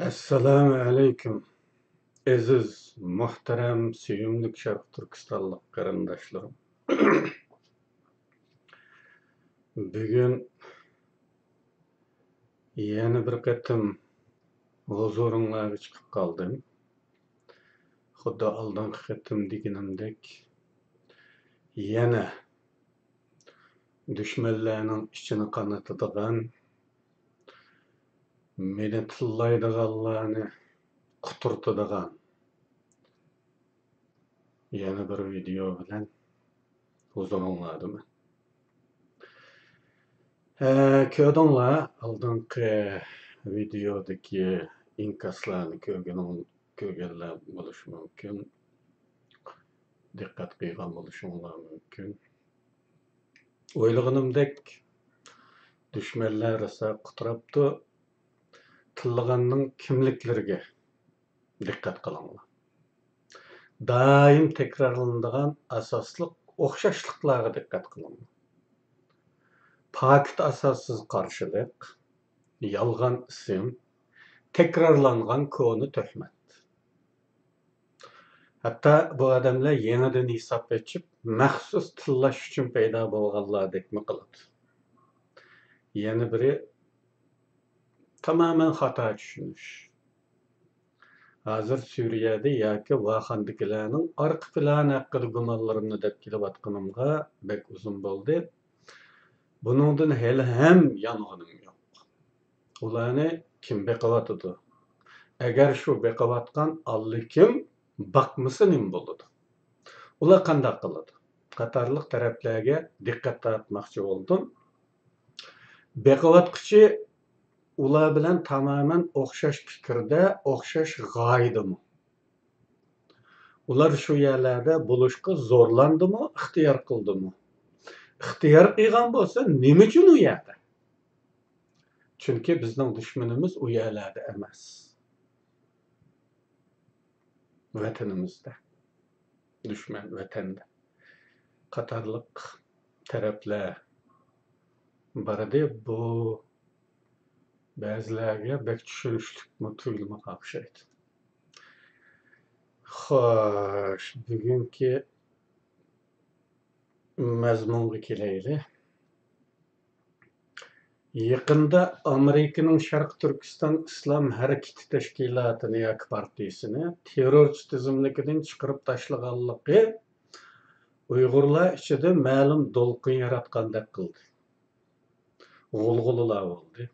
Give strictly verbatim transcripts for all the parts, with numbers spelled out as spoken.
ئەسسالامۇ ئەلەيكۇم، ئەزىز، مۇھتەرەم، سۆيۈملۈك شەرقىي تۈركىستانلىق قېرىنداشلىرىم. بۈگۈن يەنە بىر قېتىم ھۇزۇرۇڭلارغا چىقىپ قالدىم. خۇددى ئالدىنقى قېتىم دېگىنىمدەك، يەنە دۈشمەنلەرنىڭ ئىچىنى قانىتىدىغان، مېنى تىللايدىغانلارنى قۇترىتىدىغان يەنە بىر ۋىدېئو بىلەن ھۇزۇرۇڭلاردىمەن. ھە، كۆردۈڭلار، ئالدىنقى ۋىدېئودىكى ئىنكاسلارنى كۆرگىنىڭ-، كۆرگەنلەر بولۇشى مۇمكىن. دىققەت قىلغان بولۇشۇڭلار مۇمكىن. ئويلىغىنىمدەك، دۈشمەنلەر راسا قۇتراپتۇ. تىللىغاننىڭ كىملىكلىرىگە دىققەت قىلىڭلار. دائىم تەكرارلىنىدىغان ئاساسلىق ئوخشاشلىقلارغا دىققەت قىلىڭلار. پاكىت ئاساسسىز قارشىلىق، يالغان ئىسىم، تەكرارلانغان كونا تۆھمەت. ھەتتا بۇ ئادەملەر يېڭىدىن ھېساب ئېچىپ، مەخسۇس تىللاش ئۈچۈن پەيدا بولغانلاردەكمۇ قىلىدۇ. يەنە بىرى، تامامەن خاتا چۈشىنىش. ھازىر سۈرىيەدە ياكى ۋاخاندىكىلەرنىڭ ئارقا پىلانى ھەققىدە گۇمانلىرىمنى دەپ كېلىۋاتقىنىمغا بەك ئۇزۇن بولدى. بۇنىڭدىن ھېلىھەم يانغىنىم يوق. ئۇلارنى كىم بېقىۋاتىدۇ؟ ئەگەر شۇ بېقىۋاتقان ئاللىكىم باقمىسا نېمە بولىدۇ؟ ئۇلار قانداق قىلىدۇ؟ قاتارلىق تەرەپلەرگە دىققەت تارتماقچى بولدۇم. بېقىۋاتقۇچى ئۇلار بىلەن تامامەن ئوخشاش پىكىردە، ئوخشاش غايىدىمۇ؟ ئۇلار شۇ يەرلەردە بولۇشقا زورلاندىمۇ، ئىختىيار قىلدىمۇ؟ ئىختىيار قىلغان بولسا، نېمە ئۈچۈن ئۇ يەردە؟ چۈنكى بىزنىڭ دۈشمىنىمىز ئۇ يەرلەردە ئەمەس. ۋەتىنىمىزدە. دۈشمەن ۋەتەندە. قاتارلىق تەرەپلەر بار ئىدى. بۇ بەزىلەرگە بەك چۈشىنىشلىكمۇ تۇيۇلمىغان ئوخشايدۇ. خوش، بۈگۈنكى مەزمۇنغا كېلەيلى. يېقىندا ئامېرىكىنىڭ شەرقىي تۈركىستان ئىسلام ھەرىكىتى تەشكىلاتىنى ياكى پارتىيىسىنى تېررورچى تىزىملىكىدىن چىقىرىپ تاشلىغانلىقى ئۇيغۇرلار ئىچىدە مەلۇم دولقۇن ياراتقاندەك قىلدى. غۇلغۇلىلار بولدى.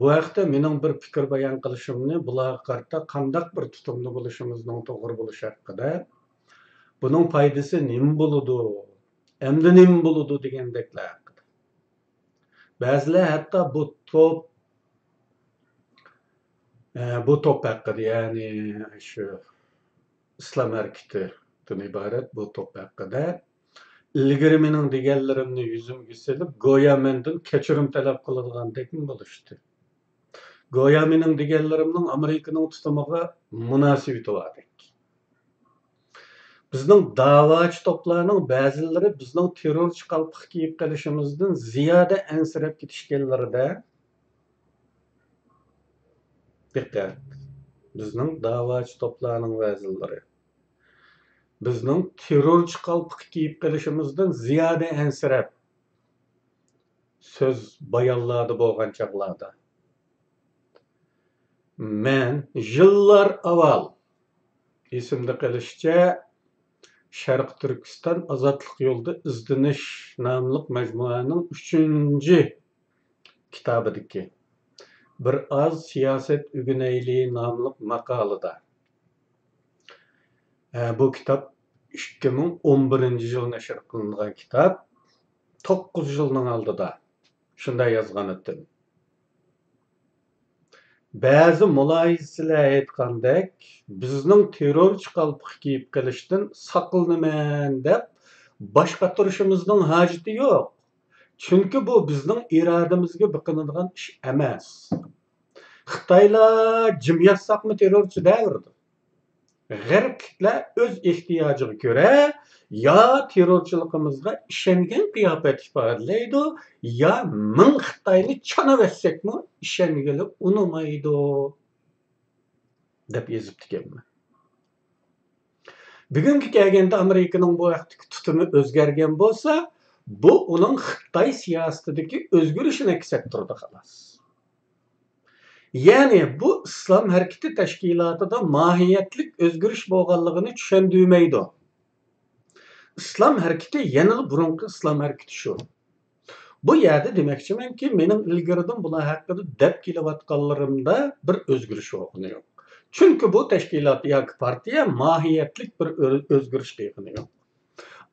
بۇ ھەقتە مېنىڭ بىر پىكىر بايان قىلىشىمنى، بۇلارغا قارىتا قانداق بىر تۇتۇمدا بولۇشىمىزنىڭ توغرا بولۇشى ھەققىدە، بۇنىڭ پايدىسى نېمە بولىدۇ، ئەمدى نېمە بولىدۇ دېگەندەكلەر ھەققىدە. بەزىلەر ھەتتا بۇ توپ، ئە، بۇ توپ ھەققىدە، يەنى شۇ ئىسلام ھەرىكىتىدىن ئىبارەت بۇ توپ ھەققىدە ئىلگىرى مېنىڭ دېگەنلىرىمنى يۈزۈمگە سېلىپ، گويا مەندىن كەچۈرۈم تەلەپ قىلىدىغاندەكمۇ بولۇشتى. گويا مېنىڭ دېگەنلىرىمنىڭ ئامېرىكىنىڭ تۇتۇمىغا مۇناسىۋىتى باردەك. بىزنىڭ داۋاچى توپلارنىڭ بەزىلىرى بىزنىڭ تېررورچى قالپىقى كىيىپ قېلىشىمىزدىن زىيادە ئەنسىرەپ كېتىشكەنلىرىدە، دىققەت، بىزنىڭ داۋاچى توپلارنىڭ بەزىلىرى بىزنىڭ تېررورچى قالپىقى كىيىپ قېلىشىمىزدىن زىيادە ئەنسىرەپ، سۆز بايانلاردا بولغان چاغلاردا، مەن يىللار ئاۋۋال، ئېسىمدە قېلىشىچە، شەرقىي تۈركىستان ئازادلىق يولىدا ئىزدىنىش ناملىق مەجمۇئەنىڭ ئۈچىنچى كىتابىدىكى بىر ئاز سىياسەت ئۆگىنەيلى ناملىق ماقالىدا، ھە، بۇ كىتاب ئىككى مىڭ ئون بىرىنچى يىل نەشر قىلىنغان كىتاب، توققۇز يىلنىڭ ئالدىدا شۇنداق يازغانىدىم. بەزى مۇلاھىزىچىلەر ئېيتقاندەك، بىزنىڭ تېررورچى قالپىقى كىيىپ قېلىشتىن ساقلىنىمەن دەپ باش قاتۇرۇشىمىزنىڭ ھاجىتى يوق. چۈنكى بۇ بىزنىڭ ئىرادىمىزگە بېقىنىدىغان ئىش ئەمەس. خىتايلار جىم ياتساقمۇ تېررورچى دەۋېرىدۇ. غەربلىكلەر ئۆز ئېھتىياجىغا كۆرە يا تېررورچىلىقىمىزغا ئىشەنگەن قىياپەت ئىپادىلەيدۇ، يا مىڭ خىتاينى چانىۋەتسەكمۇ ئىشەنگىلى ئۇنىمايدۇ، دەپ يېزىپتىكەنمەن. بۈگۈنگە كەلگەندە ئامېرىكىنىڭ بۇ ھەقتىكى تۇتۇمى ئۆزگەرگەن بولسا، بۇ ئۇنىڭ خىتاي سىياسىتىدىكى ئۆزگىرىشىنى ئەكس ئەتتۈرىدۇ، خالاس. يەنى بۇ ئىسلام ھەرىكىتى تەشكىلاتىدا ماھىيەتلىك ئۆزگىرىش بولغانلىقىنى چۈشەندۈرمەيدۇ. ئىسلام ھەرىكىتى يەنىلا بۇرۇنقى ئىسلام ھەرىكىتى شۇ. بۇ يەردە دېمەكچىمەنكى، مېنىڭ ئىلگىرىدىن بۇلار ھەققىدە دەپ كېلىۋاتقانلىرىمدا بىر ئۆزگىرىش بولغىنى يوق. چۈنكى بۇ تەشكىلات ياكى پارتىيە ماھىيەتلىك بىر ئۆ-، ئۆزگىرىش قىلغىنى يوق.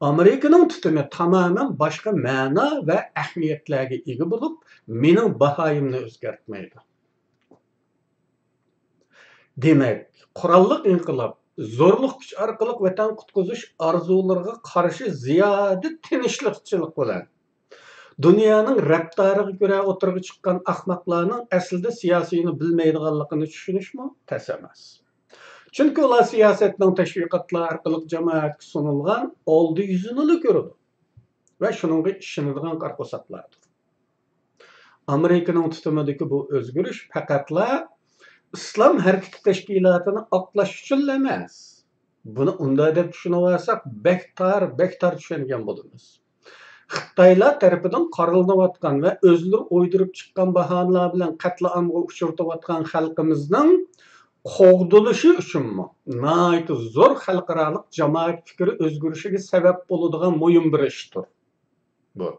ئامېرىكىنىڭ تۇتۇمى تامامەن باشقا مەنا ۋە ئەھمىيەتلەرگە ئىگە بولۇپ، مېنىڭ باھايىمنى ئۆزگەرتمەيدۇ. دېمەك، قوراللىق ئىنقىلاب، زورلۇق كۈچ ئارقىلىق ۋەتەن قۇتقۇزۇش ئارزۇلىرىغا قارشى زىيادە تىنچلىقچىلىق بىلەن دۇنيانىڭ رەپتارىغا كۆرە ئوتتۇرىغا چىققان ئەخمەقلەرنىڭ ئەسلىدە سىياسىينى بىلمەيدىغانلىقىنى چۈشىنىشمۇ تەس ئەمەس. چۈنكى ئۇلار سىياسەتنىڭ تەشۋىقاتلار ئارقىلىق جامائەتكە سۇنۇلغان ئالدى يۈزىنىلا كۆرىدۇ ۋە شۇنىڭغا ئىشىنىدىغان قارا قورساقلاردۇر. ئامېرىكىنىڭ تۇتۇمىدىكى بۇ ئۆزگىرىش پەقەتلا ئىسلام ھەرىكىتى تەشكىلاتىنى ئاقلاش ئۈچۈنلا ئەمەس. بۇنى ئۇنداق دەپ چۈشىنىۋالساق، بەك تار، بەك تار چۈشەنگەن بولىمىز. خىتايلار تەرىپىدىن قارىلىنىۋاتقان ۋە ئۆزلىرى ئويدۇرۇپ چىققان باھانىلەر بىلەن قەتلىئامغا ئۇچرىتىۋاتقان خەلقىمىزنىڭ قوغدىلىشى ئۈچۈنمۇ ناھايىتى زور خەلقئارالىق جامائەت پىكرى ئۆزگىرىشىگە سەۋەب بولىدىغان مۇھىم بىر ئىشتۇر بۇ.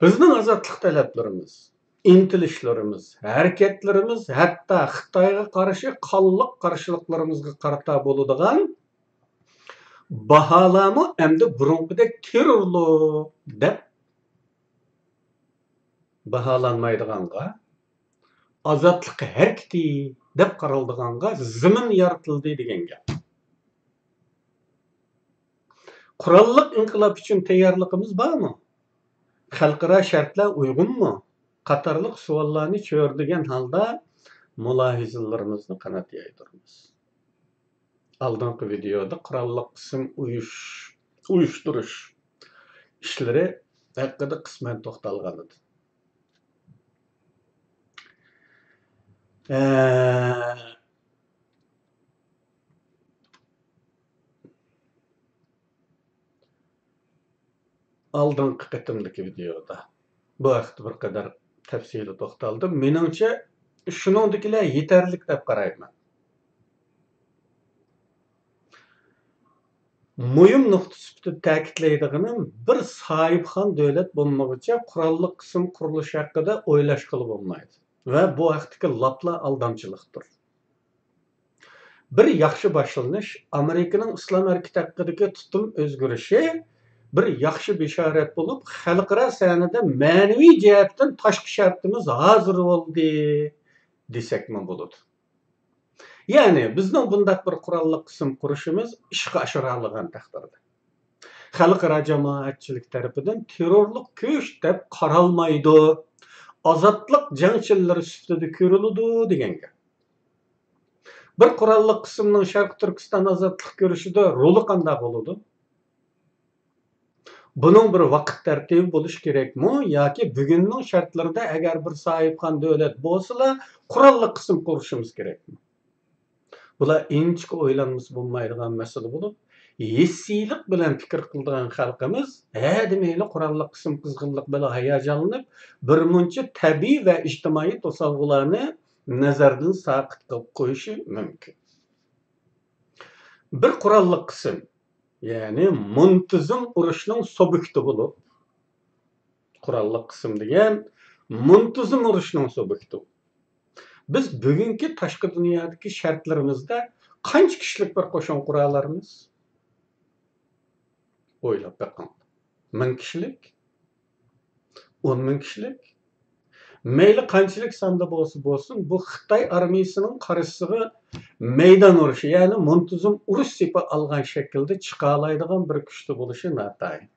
بىزنىڭ ئازادلىق تەلەپلىرىمىز، ئىنتىلىشلىرىمىز، ھەرىكەتلىرىمىز، ھەتتا خىتايغا قارشى قانلىق قارشىلىقلىرىمىزغا قارىتا بولىدىغان باھالارمۇ ئەمدى بۇرۇنقىدەك تېررورلۇق دەپ باھالانمايدىغانغا، ئازادلىق ھەرىكىتى دەپ قارالىدىغانغا زېمىن يارىتىلدى دېگەن گەپ. قوراللىق ئىنقىلاب ئۈچۈن تەييارلىقىمىز بارمۇ؟ خەلقئارا شەرتلەر ئۇيغۇنمۇ؟ قاتارلىق سوئاللارنى چۆرىدىگەن ھالدا مۇلاھىزىلىرىمىزنى قانات يايدۇرىمىز. ئالدىنقى ۋىدېئودا قوراللىق قىسىم ئۇيۇش-، ئۇيۇشتۇرۇش ئىشلىرى ھەققىدە قىسمەن توختالغانىدىم. ئە، ئالدىنقى قېتىمدىكى ۋىدېئودا بۇ ھەقتە بىر قەدەر تەپسىلىي توختالدىم. مېنىڭچە، شۇنىڭدىكىلەر يېتەرلىك دەپ قارايمەن. مۇھىم نۇقتا سۈپىتىدە تەكىتلەيدىغىنىم، بىر ساھىبخان دۆلەت بولمىغۇچە قوراللىق قىسىم قۇرۇلۇشى ھەققىدە ئويلاشقىلى بولمايدۇ ۋە بۇ ھەقتىكى لاپلا ئالدامچىلىقتۇر. بىر ياخشى باشلىنىش، ئامېرىكىنىڭ ئىسلام ھەرىكىتى ھەققىدىكى تۇتۇم ئۆزگىرىشى بىر ياخشى بېشارەت بولۇپ، خەلقئارا سەھنىدە مەنىۋى جەھەتتىن تاشقى شەرتىمىز ھازىر بولدى، دېسەكمۇ بولىدۇ. يەنى، بىزنىڭ بۇنداق بىر قوراللىق قىسىم قۇرۇشىمىز ئىشقا ئاشۇرۇلغان تەقدىردە، خەلقئارا جامائەتچىلىك تەرىپىدىن تېررورلۇق كۈچ دەپ قارالمايدۇ، ئازادلىق جەڭچىلىرى سۈپىتىدە كۆرۈلىدۇ دېگەن گەپ. بىر قوراللىق قىسىمنىڭ شەرقىي تۈركىستان ئازادلىق كۈرىشىدە رولى قانداق بولىدۇ؟ بۇنىڭ بىر ۋاقىت تەرتىپى بولۇشى كېرەكمۇ ياكى بۈگۈننىڭ شەرتلىرىدە ئەگەر بىر ساھىبخان دۆلەت بولسىلا، قوراللىق قىسىم قۇرۇشىمىز كېرەكمۇ؟ بۇلار ئىنچىكە ئويلانمىسا بولمايدىغان مەسىلە بولۇپ، ھېسسىيلىق بىلەن پىكىر قىلىدىغان خەلقىمىز ھە دېمەيلا قوراللىق قىسىم قىزغىنلىق بىلەن ھاياجانلىنىپ، بىرمۇنچە تەبىئىي ۋە ئىجتىمائىي توسالغۇلارنى نەزەردىن ساقىت قىلىپ قويۇشى مۇمكىن. بىر قوراللىق قىسىم، يەنى مۇنتىزىم ئۇرۇشنىڭ سۇبيېكتى بولۇپ، قوراللىق قىسىم دېگەن مۇنتىزىم ئۇرۇشنىڭ سۇبيېكتى. بىز بۈگۈنكى تاشقى دۇنيادىكى شەرتلىرىمىزدە قانچە كىشىلىك بىر قوشۇن قۇرالارمىز؟ ئويلاپ بېقىڭ. مىڭ كىشىلىك؟ ئون مىڭ كىشىلىك؟ مەيلى قانچىلىك ساندا بولسا بولسۇن، بۇ خىتاي ئارمىيىسىنىڭ قارشىسىغا مەيدان ئۇرۇشى، يەنى مۇنتىزىم ئۇرۇش سېپى ئالغان شەكىلدە چىقالايدىغان بىر كۈچتە بولۇشى ناتايىن.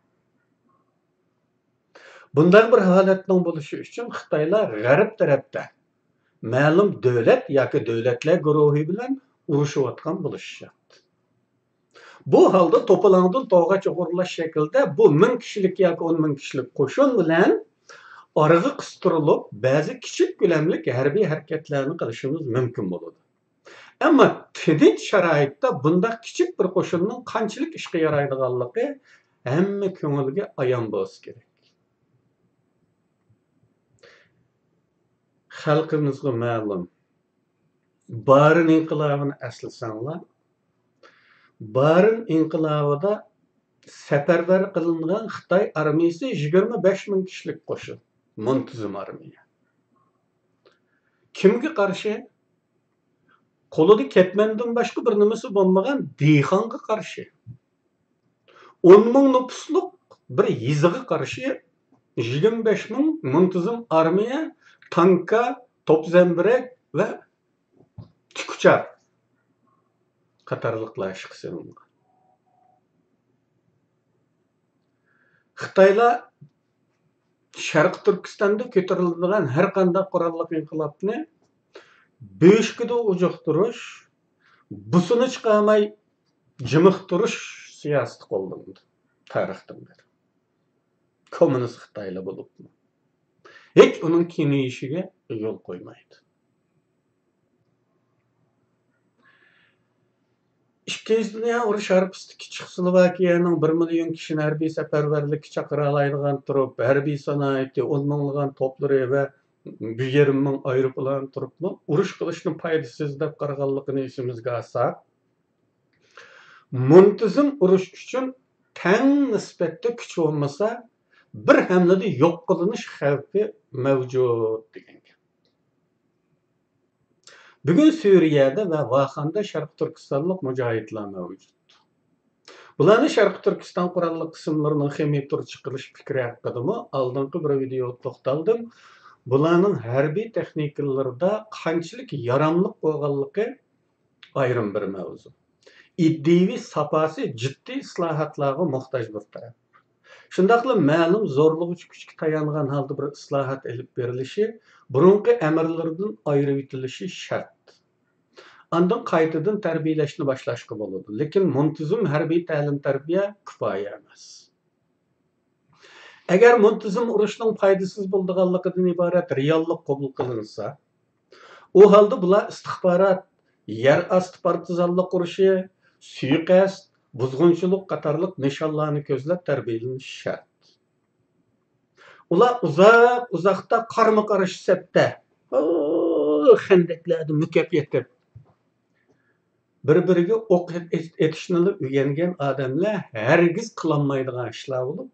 بۇنداق بىر ھالەتنىڭ بولۇشى ئۈچۈن خىتايلار غەرب تەرەپتە مەلۇم دۆلەت ياكى دۆلەتلەر گۇرۇھى بىلەن ئۇرۇشۇۋاتقان بولۇشى شەرت. بۇ ھالدا توپىلاڭدىن توغاچ ئوغرىلاش شەكلىدە بۇ مىڭ كىشىلىك ياكى ئون مىڭ كىشىلىك قوشۇن بىلەن ئارىغا قىستۇرۇلۇپ، بەزى كىچىك كۆلەملىك ھەربىي ھەرىكەتلەرنى قىلىشىمىز مۇمكىن بولىدۇ. ئەمما تىنچ شارائىتتا بۇنداق كىچىك بىر قوشۇننىڭ قانچىلىك ئىشقا يارايدىغانلىقى ھەممە كۆڭۈلگە ئايان بولسا كېرەك. خەلقىمىزغا مەلۇم، بارىن ئىنقىلابىنى ئەسلىسەڭلار، بارىن ئىنقىلابىدا سەپەرۋەر قىلىنغان خىتاي ئارمىيىسى يىگىرمە بەش مىڭ كىشىلىك قوشۇن، مۇنتىزىم ئارمىيە. كىمگە قارشى؟ قولىدا كەتمەندىن باشقا بىر نېمىسى بولمىغان دېھقانغا قارشى. ئون مىڭ نوپۇسلۇق بىر يېزىغا قارشى يىگىرمە بەش مىڭ مۇنتىزىم ئارمىيە، تانكا، توپ زەمبىرەك ۋە تىك ئۇچار قاتارلىقلار ئىشقا سېلىنغان. خىتايلار شەرقىي تۈركىستاندا كۆتۈرۈلىدىغان ھەر قانداق قوراللىق ئىنقىلابنى بۆشۈكىدە ئۇجۇقتۇرۇش، بۇسىنى چىقارماي جىمىقتۇرۇش سىياسىتى قوللىنىدۇ تارىختىن بېرى. كوممۇنىست خىتايلار بولۇپمۇ ھېچ ئۇنىڭ كېڭىيىشىگە يول قويمايدۇ. ئىككىنچى دۇنيا ئۇرۇشى ھارپىسىدىكى چېخوسلوۋاكىيەنىڭ بىر مىليون كىشىنى ھەربىي سەپەرۋەرلىككە چاقىرالايدىغان تۇرۇپ، ھەربىي سانائىتى، ئون مىڭلىغان توپلىرى ۋە بىر يېرىم مىڭ ئايروپىلانى تۇرۇپمۇ ئۇرۇش قىلىشنى پايدىسىز دەپ قارىغانلىقىنى ئېسىمىزگە ئالساق، مۇنتىزىم ئۇرۇش ئۈچۈن تەڭ نىسبەتتە كۈچ بولمىسا، بىر ھەملىدە يوق قىلىنىش خەۋپى مەۋجۇت دېگەن گەپ. بۈگۈن سۈرىيەدە ۋە ۋاخاندا شەرقىي تۈركىستانلىق مۇجاھىدلار مەۋجۇت. بۇلارنى شەرقىي تۈركىستان قوراللىق قىسىملىرىنىڭ خىمىيە تۈرى چىقىرىش پىكرى ھەققىدىمۇ ئالدىنقى بىر ۋىدېيودا توختالدىم. بۇلارنىڭ ھەربىي تېخنىكىلىرىدا قانچىلىك ياراملىق بولغانلىقى ئايرىم بىر مەۋزۇ. ئىدىيىۋى ساپاسى جىددىي ئىسلاھاتلارغا موھتاج بىر تەرەپ. شۇنداقلا مەلۇم زورلىغۇچى كۈچكە تايانغان ھالدا بىر ئىسلاھات ئېلىپ بېرىلىشى، بۇرۇنقى ئەمىرلىرىدىن ئايرىۋېتىلىشى شەرت. ئاندىن قايتىدىن تەربىيەلەشنى باشلاشقا بولىدۇ، لېكىن مۇنتىزىم ھەربىي تەلىم-تەربىيە كۇپايە ئەمەس. ئەگەر مۇنتىزىم ئۇرۇشنىڭ پايدىسىز بولىدىغانلىقىدىن ئىبارەت رېئاللىق قوبۇل قىلىنسا، ئۇ ھالدا بۇلار ئىستىخبارات، يەر ئاستى پارتىزانلىق ئۇرۇشى، سۇيىقەست، بۇزغۇنچىلىق قاتارلىق نىشانلارنى كۆزلەپ تەربىيەلىنىشى شەرت. ئۇلار ئۇزاق-ئۇزاقتا قارمۇ-قارشى سەپتە، خەندەكلەردە مۈكەپ يېتىپ، بىر-بىرىگە ئوق ئېت-، ئېتىشنىلا ئۆگەنگەن ئادەملەر ھەرگىز قىلالمايدىغان ئىشلار بولۇپ،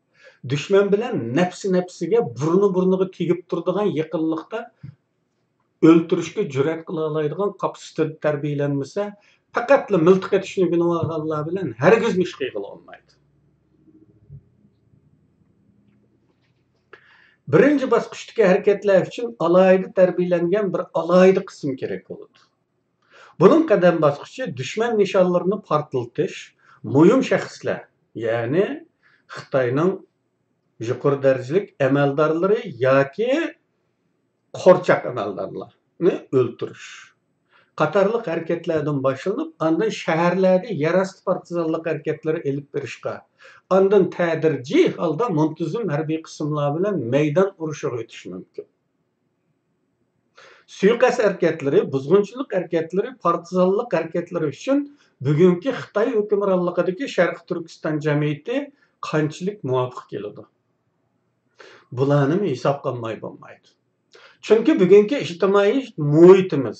دۈشمەن بىلەن نەپسى-نەپسىگە، بۇرنى-بۇرنىغا تېگىپ تۇرىدىغان يېقىنلىقتا ئۆلتۈرۈشكە جۈرئەت قىلالايدىغان قاپىسىتېدا تەربىيەلەنمىسە، پەقەتلا مىلتىق ئېتىشنى ئۆگىنىۋالغانلار بىلەن ھەرگىزمۇ ئىش قىلغىلى بولمايدۇ. بىرىنچى باسقۇچتىكى ھەرىكەتلەر ئۈچۈن ئالاھىدە تەربىيەلەنگەن بىر ئالاھىدە قىسىم كېرەك بولىدۇ. بۇنىڭ قەدەم باسقۇچى دۈشمەن نىشانلىرىنى پارتلىتىش، مۇھىم شەخسلەر، يەنى خىتاينىڭ يۇقىرى دەرىجىلىك ئەمەلدارلىرى ياكى قورچاق ئەمەلدارلارنى ئۆلتۈرۈش قاتارلىق ھەرىكەتلەردىن باشلىنىپ، ئاندىن شەھەرلەردە يەر ئاستى پارتىزانلىق ھەرىكەتلىرى ئېلىپ بېرىشقا، ئاندىن تەدرىجىي ھالدا مۇنتىزىم ھەربىي قىسىملار بىلەن مەيدان ئۇرۇشىغا ئۆتۈش مۇمكىن. سۇيىقەست ھەرىكەتلىرى، بۇزغۇنچىلىق ھەرىكەتلىرى، پارتىزانلىق ھەرىكەتلىرى ئۈچۈن بۈگۈنكى خىتاي ھۆكۈمرانلىقىدىكى شەرقىي تۈركىستان جەمئىيىتى قانچىلىك مۇۋاپىق كېلىدۇ؟ بۇلارنىمۇ ھېسابقا ئالماي بولمايدۇ. چۈنكى بۈگۈنكى ئىجتىمائىي مۇھىتىمىز،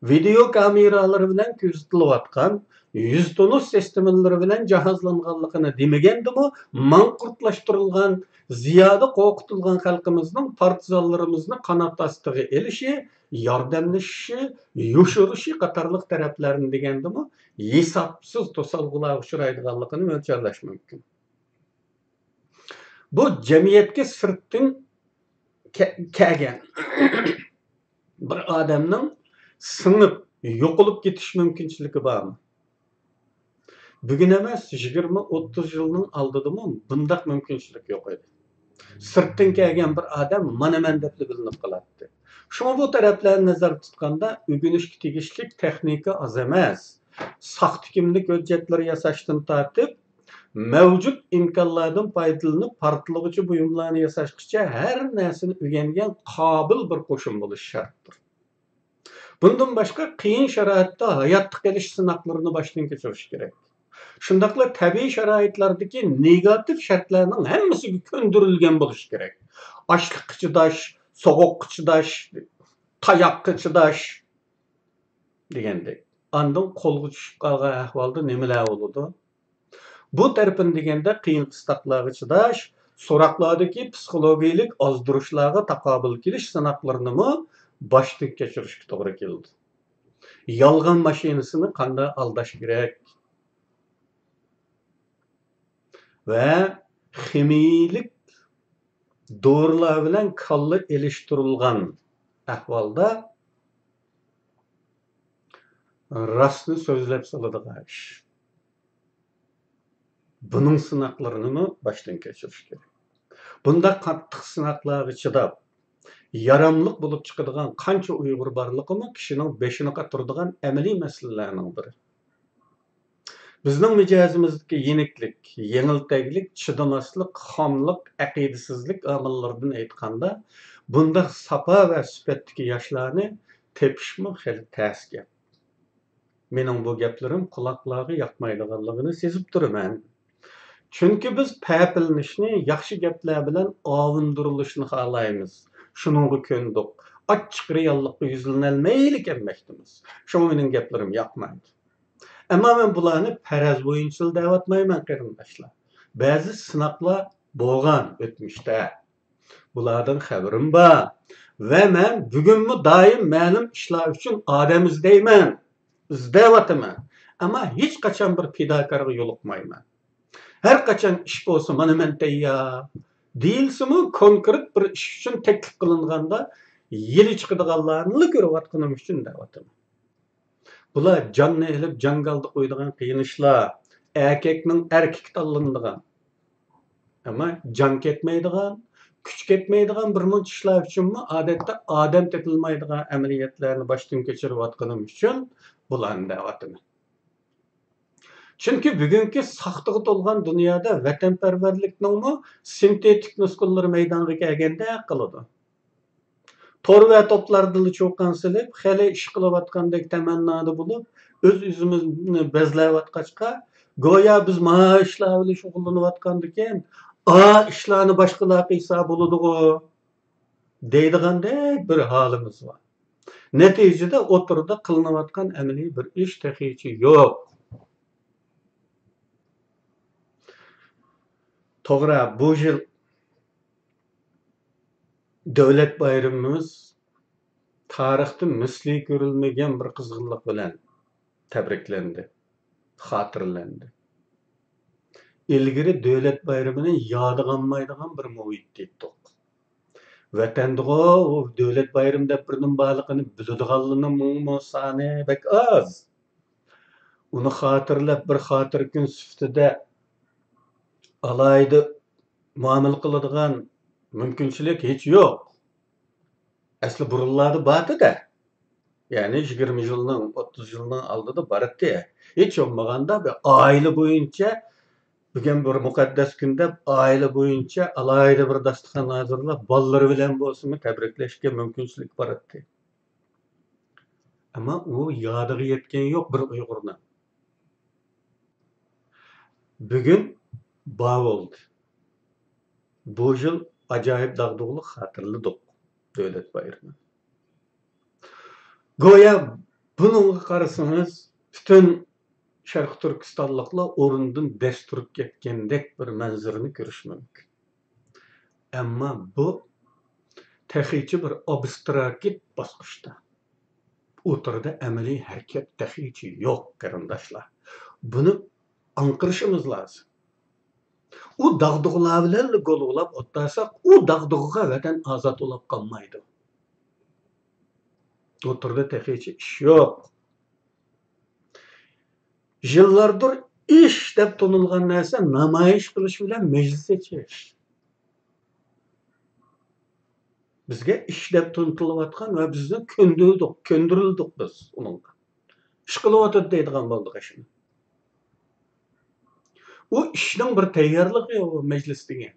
ۋىدېئو كامېرالىرى بىلەن كۆزىتىلىۋاتقان، يۈز تونۇش سىستېمىلىرى بىلەن جاھازلانغانلىقىنى دېمىگەندىمۇ، ماڭقۇرتلاشتۇرۇلغان، زىيادە قورقۇتۇلغان خەلقىمىزنىڭ پارتىزانلىرىمىزنى قانات ئاستىغا ئېلىشى، ياردەملىشىشى، يوشۇرۇشى قاتارلىق تەرەپلەرنى دېگەندىمۇ، ھېسابسىز توسالغۇلارغا ئۇچرايدىغانلىقىنى مۆلچەرلەش مۇمكىن. بۇ جەمئىيەتكە سىرتتىن كە-، كەلگەن بىر ئادەمنىڭ سىڭىپ يوقىلىپ كېتىش مۇمكىنچىلىكى بارمۇ؟ بۈگۈن ئەمەس، يىگىرمە، ئوتتۇز يىلنىڭ ئالدىدىمۇ بۇنداق مۇمكىنچىلىك يوق ئىدى. سىرتتىن كەلگەن بىر ئادەم مانا مەن دەپلا بىلىنىپ قالاتتى. شۇڭا بۇ تەرەپلەرنى نەزەردە تۇتقاندا، ئۆگىنىشكە تېگىشلىك تېخنىكا ئاز ئەمەس. ساختا كىملىك ھۆججەتلىرى ياساشتىن تارتىپ، مەۋجۇت ئىمكانلاردىن پايدىلىنىپ، پارتلىغۇچى بۇيۇملارنى ياساشقىچە ھەر نەرسىنى ئۆگەنگەن قابىل بىر قوشۇن بولۇش شەرتتۇر. بۇندىن باشقا، قىيىن شارائىتتا ھاياتتا قېلىش سىناقلىرىنى باشتىن كەچۈرۈش كېرەك. شۇنداقلا تەبىئىي شارائىتلاردىكى نېگاتىپ شەرتلەرنىڭ ھەممىسىگە كۆندۈرۈلگەن بولۇش كېرەك. ئاچلىققا چىداش، سوغۇققا چىداش، تاياققا چىداش دېگەندەك. ئاندىن قولغا چۈشۈپ قالغان ئەھۋالدا نېمىلەر بولىدۇ؟ بۇ تەرىپىنى دېگەندە، قىيىن قىستاقلارغا چىداش، سوراقلاردىكى پسىخولوگىيەلىك ئازدۇرۇشلارغا تاقابىل كېلىش سىناقلىرىنىمۇ باشتىن كەچۈرۈشكە توغرا كېلىدۇ. يالغان ماشىنىسىنى قانداق ئالداش كېرەك؟ ۋە خىمىيىلىك دورىلار بىلەن كاللا ئېلىشتۇرۇلغان ئەھۋالدا راستنى سۆزلەپ سالىدىغان ئىش. بۇنىڭ سىناقلىرىنىمۇ باشتىن كەچۈرۈش كېرەك. بۇنداق قاتتىق سىناقلارغا چىداپ، ياراملىق بولۇپ چىقىدىغان قانچە ئۇيغۇر بارلىقىمۇ كىشىنىڭ بېشىنى قاتۇرىدىغان ئەمەلىي مەسىلىلەرنىڭ بىرى. بىزنىڭ مىجەزىمىزدىكى يېنىكلىك، يېڭىلتەكلىك، چىدىماسلىق، خاملىق، ئەقىدىسىزلىك ئامىللىرىدىن ئېيتقاندا، بۇنداق ساپا ۋە سۈپەتتىكى ياشلارنى تېپىشمۇ خېلى تەس گەپ. مېنىڭ بۇ گەپلىرىم قۇلاقلارغا ياقمايدىغانلىقىنى سېزىپ تۇرىمەن. چۈنكى بىز پەپىلىنىشنى، ياخشى گەپلەر بىلەن ئاۋۇندۇرۇلۇشنى خالايمىز. شۇنىڭغا كۆندۇق. ئاچچىق رېئاللىققا يۈزلىنەلمەيلى كەلمەكتىمىز. شۇڭا مېنىڭ گەپلىرىم ياقمايدۇ. ئەمما مەن بۇلارنى پەرەز بويىچىلا دەۋاتمايمەن، قېرىنداشلار. بەزى سىناقلار بولغان ئۆتمۈشتە. بۇلاردىن خەۋىرىم بار. ۋە مەن بۈگۈنمۇ دائىم مەلۇم ئىشلار ئۈچۈن ئادەم ئىزدەيمەن. ئىزدەۋاتىمەن. ئەمما ھېچقاچان بىر پىداكارغا يولۇقمايمەن. ھەر قاچان ئىش بولسا، مانا مەن تەييار دېيىلسىمۇ، كونكرېت بىر ئىش ئۈچۈن تەكلىپ قىلىنغاندا، يېلى چىقىدىغانلارنىلا كۆرۈۋاتقىنىم ئۈچۈن دەۋاتىمەن. بۇلار جاننى ئېلىپ، جاڭگالدا قويىدىغان قىيىن ئىشلار، ئەركەكنىڭ ئەركىكى تاللىنىدىغان، ئەمما جان كەتمەيدىغان، كۈچ كەتمەيدىغان بىر مۇنچە ئىشلار ئۈچۈنمۇ ئادەتتە ئادەم تېپىلمايدىغان ئەمەلىيەتلەرنى باشتىن كەچۈرۈۋاتقىنىم ئۈچۈن بۇلارنى دەۋاتىمەن. چۈنكى بۈگۈنكى ساختىغا تولغان دۇنيادا ۋەتەنپەرۋەرلىكنىڭمۇ سىنتېتىك نۇسخىلىرى مەيدانغا كەلگەندەك قىلىدۇ. تور ۋە توپلاردىلا چۇقان سېلىپ، خېلى ئىش قىلىۋاتقاندەك تەمەننادا بولۇپ، ئۆز-ئۆزىمىزنى بەزلەۋاتقاچقا، گويا بىز مانا ئىشلار بىلەن شۇغۇللىنىۋاتقاندىكىن، ئا ئىشلارنى باشقىلار قىلسا بولىدىغۇ دەيدىغاندەك بىر ھالىمىز بار. نەتىجىدە ئوتتۇرىدا قىلىنىۋاتقان ئەمەلىي بىر ئىش تېخىچە يوق. توغرا، بۇ يىل دۆلەت بايرىمىمىز تارىختا مىسلى كۆرۈلمىگەن بىر قىزغىنلىق بىلەن تەبرىكلەندى، خاتىرىلەندى. ئىلگىرى دۆلەت بايرىمىنى يادىغا ئالمايدىغان بىر مۇھىتتا ئىدۇق. ۋەتەندىغۇ دۆلەت بايرىمى دەپ بىر نېمە بارلىقىنى بىلىدىغانلىرىنىڭمۇ سانى بەك ئاز. ئۇنى خاتىرىلەپ، بىر خاتىرە كۈن سۈپىتىدە ئالاھىدە مۇئامىلە قىلىدىغان مۇمكىنچىلىك ھېچ يوق. ئەسلى بۇرۇنلاردا بارتى-دە. يەنى يىگىرمە يىلنىڭ، ئوتتۇز يىلنىڭ ئالدىدا بارتتى. ھېچ بولمىغاندا بىر ئائىلە بويىچە، بۈگۈن بىر مۇقەددەس كۈن دەپ، ئائىلە بويىچە ئالاھىدە بىر داستىخان ھازىرلاپ، بالىلىرى بىلەن بولسىمۇ تەبرىكلەشكە مۇمكىنچىلىك بارتتى. ئەمما ئۇ يادىغا يەتكەن يوق بىر ئۇيغۇرنىڭ. بۈگۈن بار بولدى. بۇ يىل ئاجايىپ داغدۇغىلىق خاتىرىلىدۇق دۆلەت بايرىمىنى. گويا بۇنىڭغا قارىسىڭىز، پۈتۈن شەرقىي تۈركىستانلىقلار ئورنىدىن دەس تۇرۇپ كەتكەندەك بىر مەنزىرىنى كۆرۈش مۇمكىن. ئەمما بۇ تېخىچە بىر ئابستراكت باسقۇچتا. ئوتتۇرىدا ئەمەلىي ھەرىكەت تېخىچە يوق، قېرىنداشلار. بۇنى ئاڭقىرىشىمىز لازىم. ئۇ داغدۇغىلار بىلەنلا گول ئۇلاپ ئولتۇرساق، ئۇ داغدۇغىغا ۋەتەن ئازاد بولاپ قالمايدۇ. ئوتتۇرىدا تېخىچە ئىش يوق. يىللاردۇر ئىش دەپ تونۇلغان نەرسە نامايىش قىلىش بىلەن مەجلىس ئېچىش. بىزگە ئىش دەپ تونۇتۇلۇۋاتقان ۋە بىزنى كۆندۈردۇق، كۆندۈرۈلدۇق بىز ئۇنىڭغا. ئىش قىلىۋاتىدۇ دەيدىغان بولدۇق ئاشۇنى. ئۇ ئىشنىڭ بىر تەييارلىقى ئۇ مەجلىس دېگەن.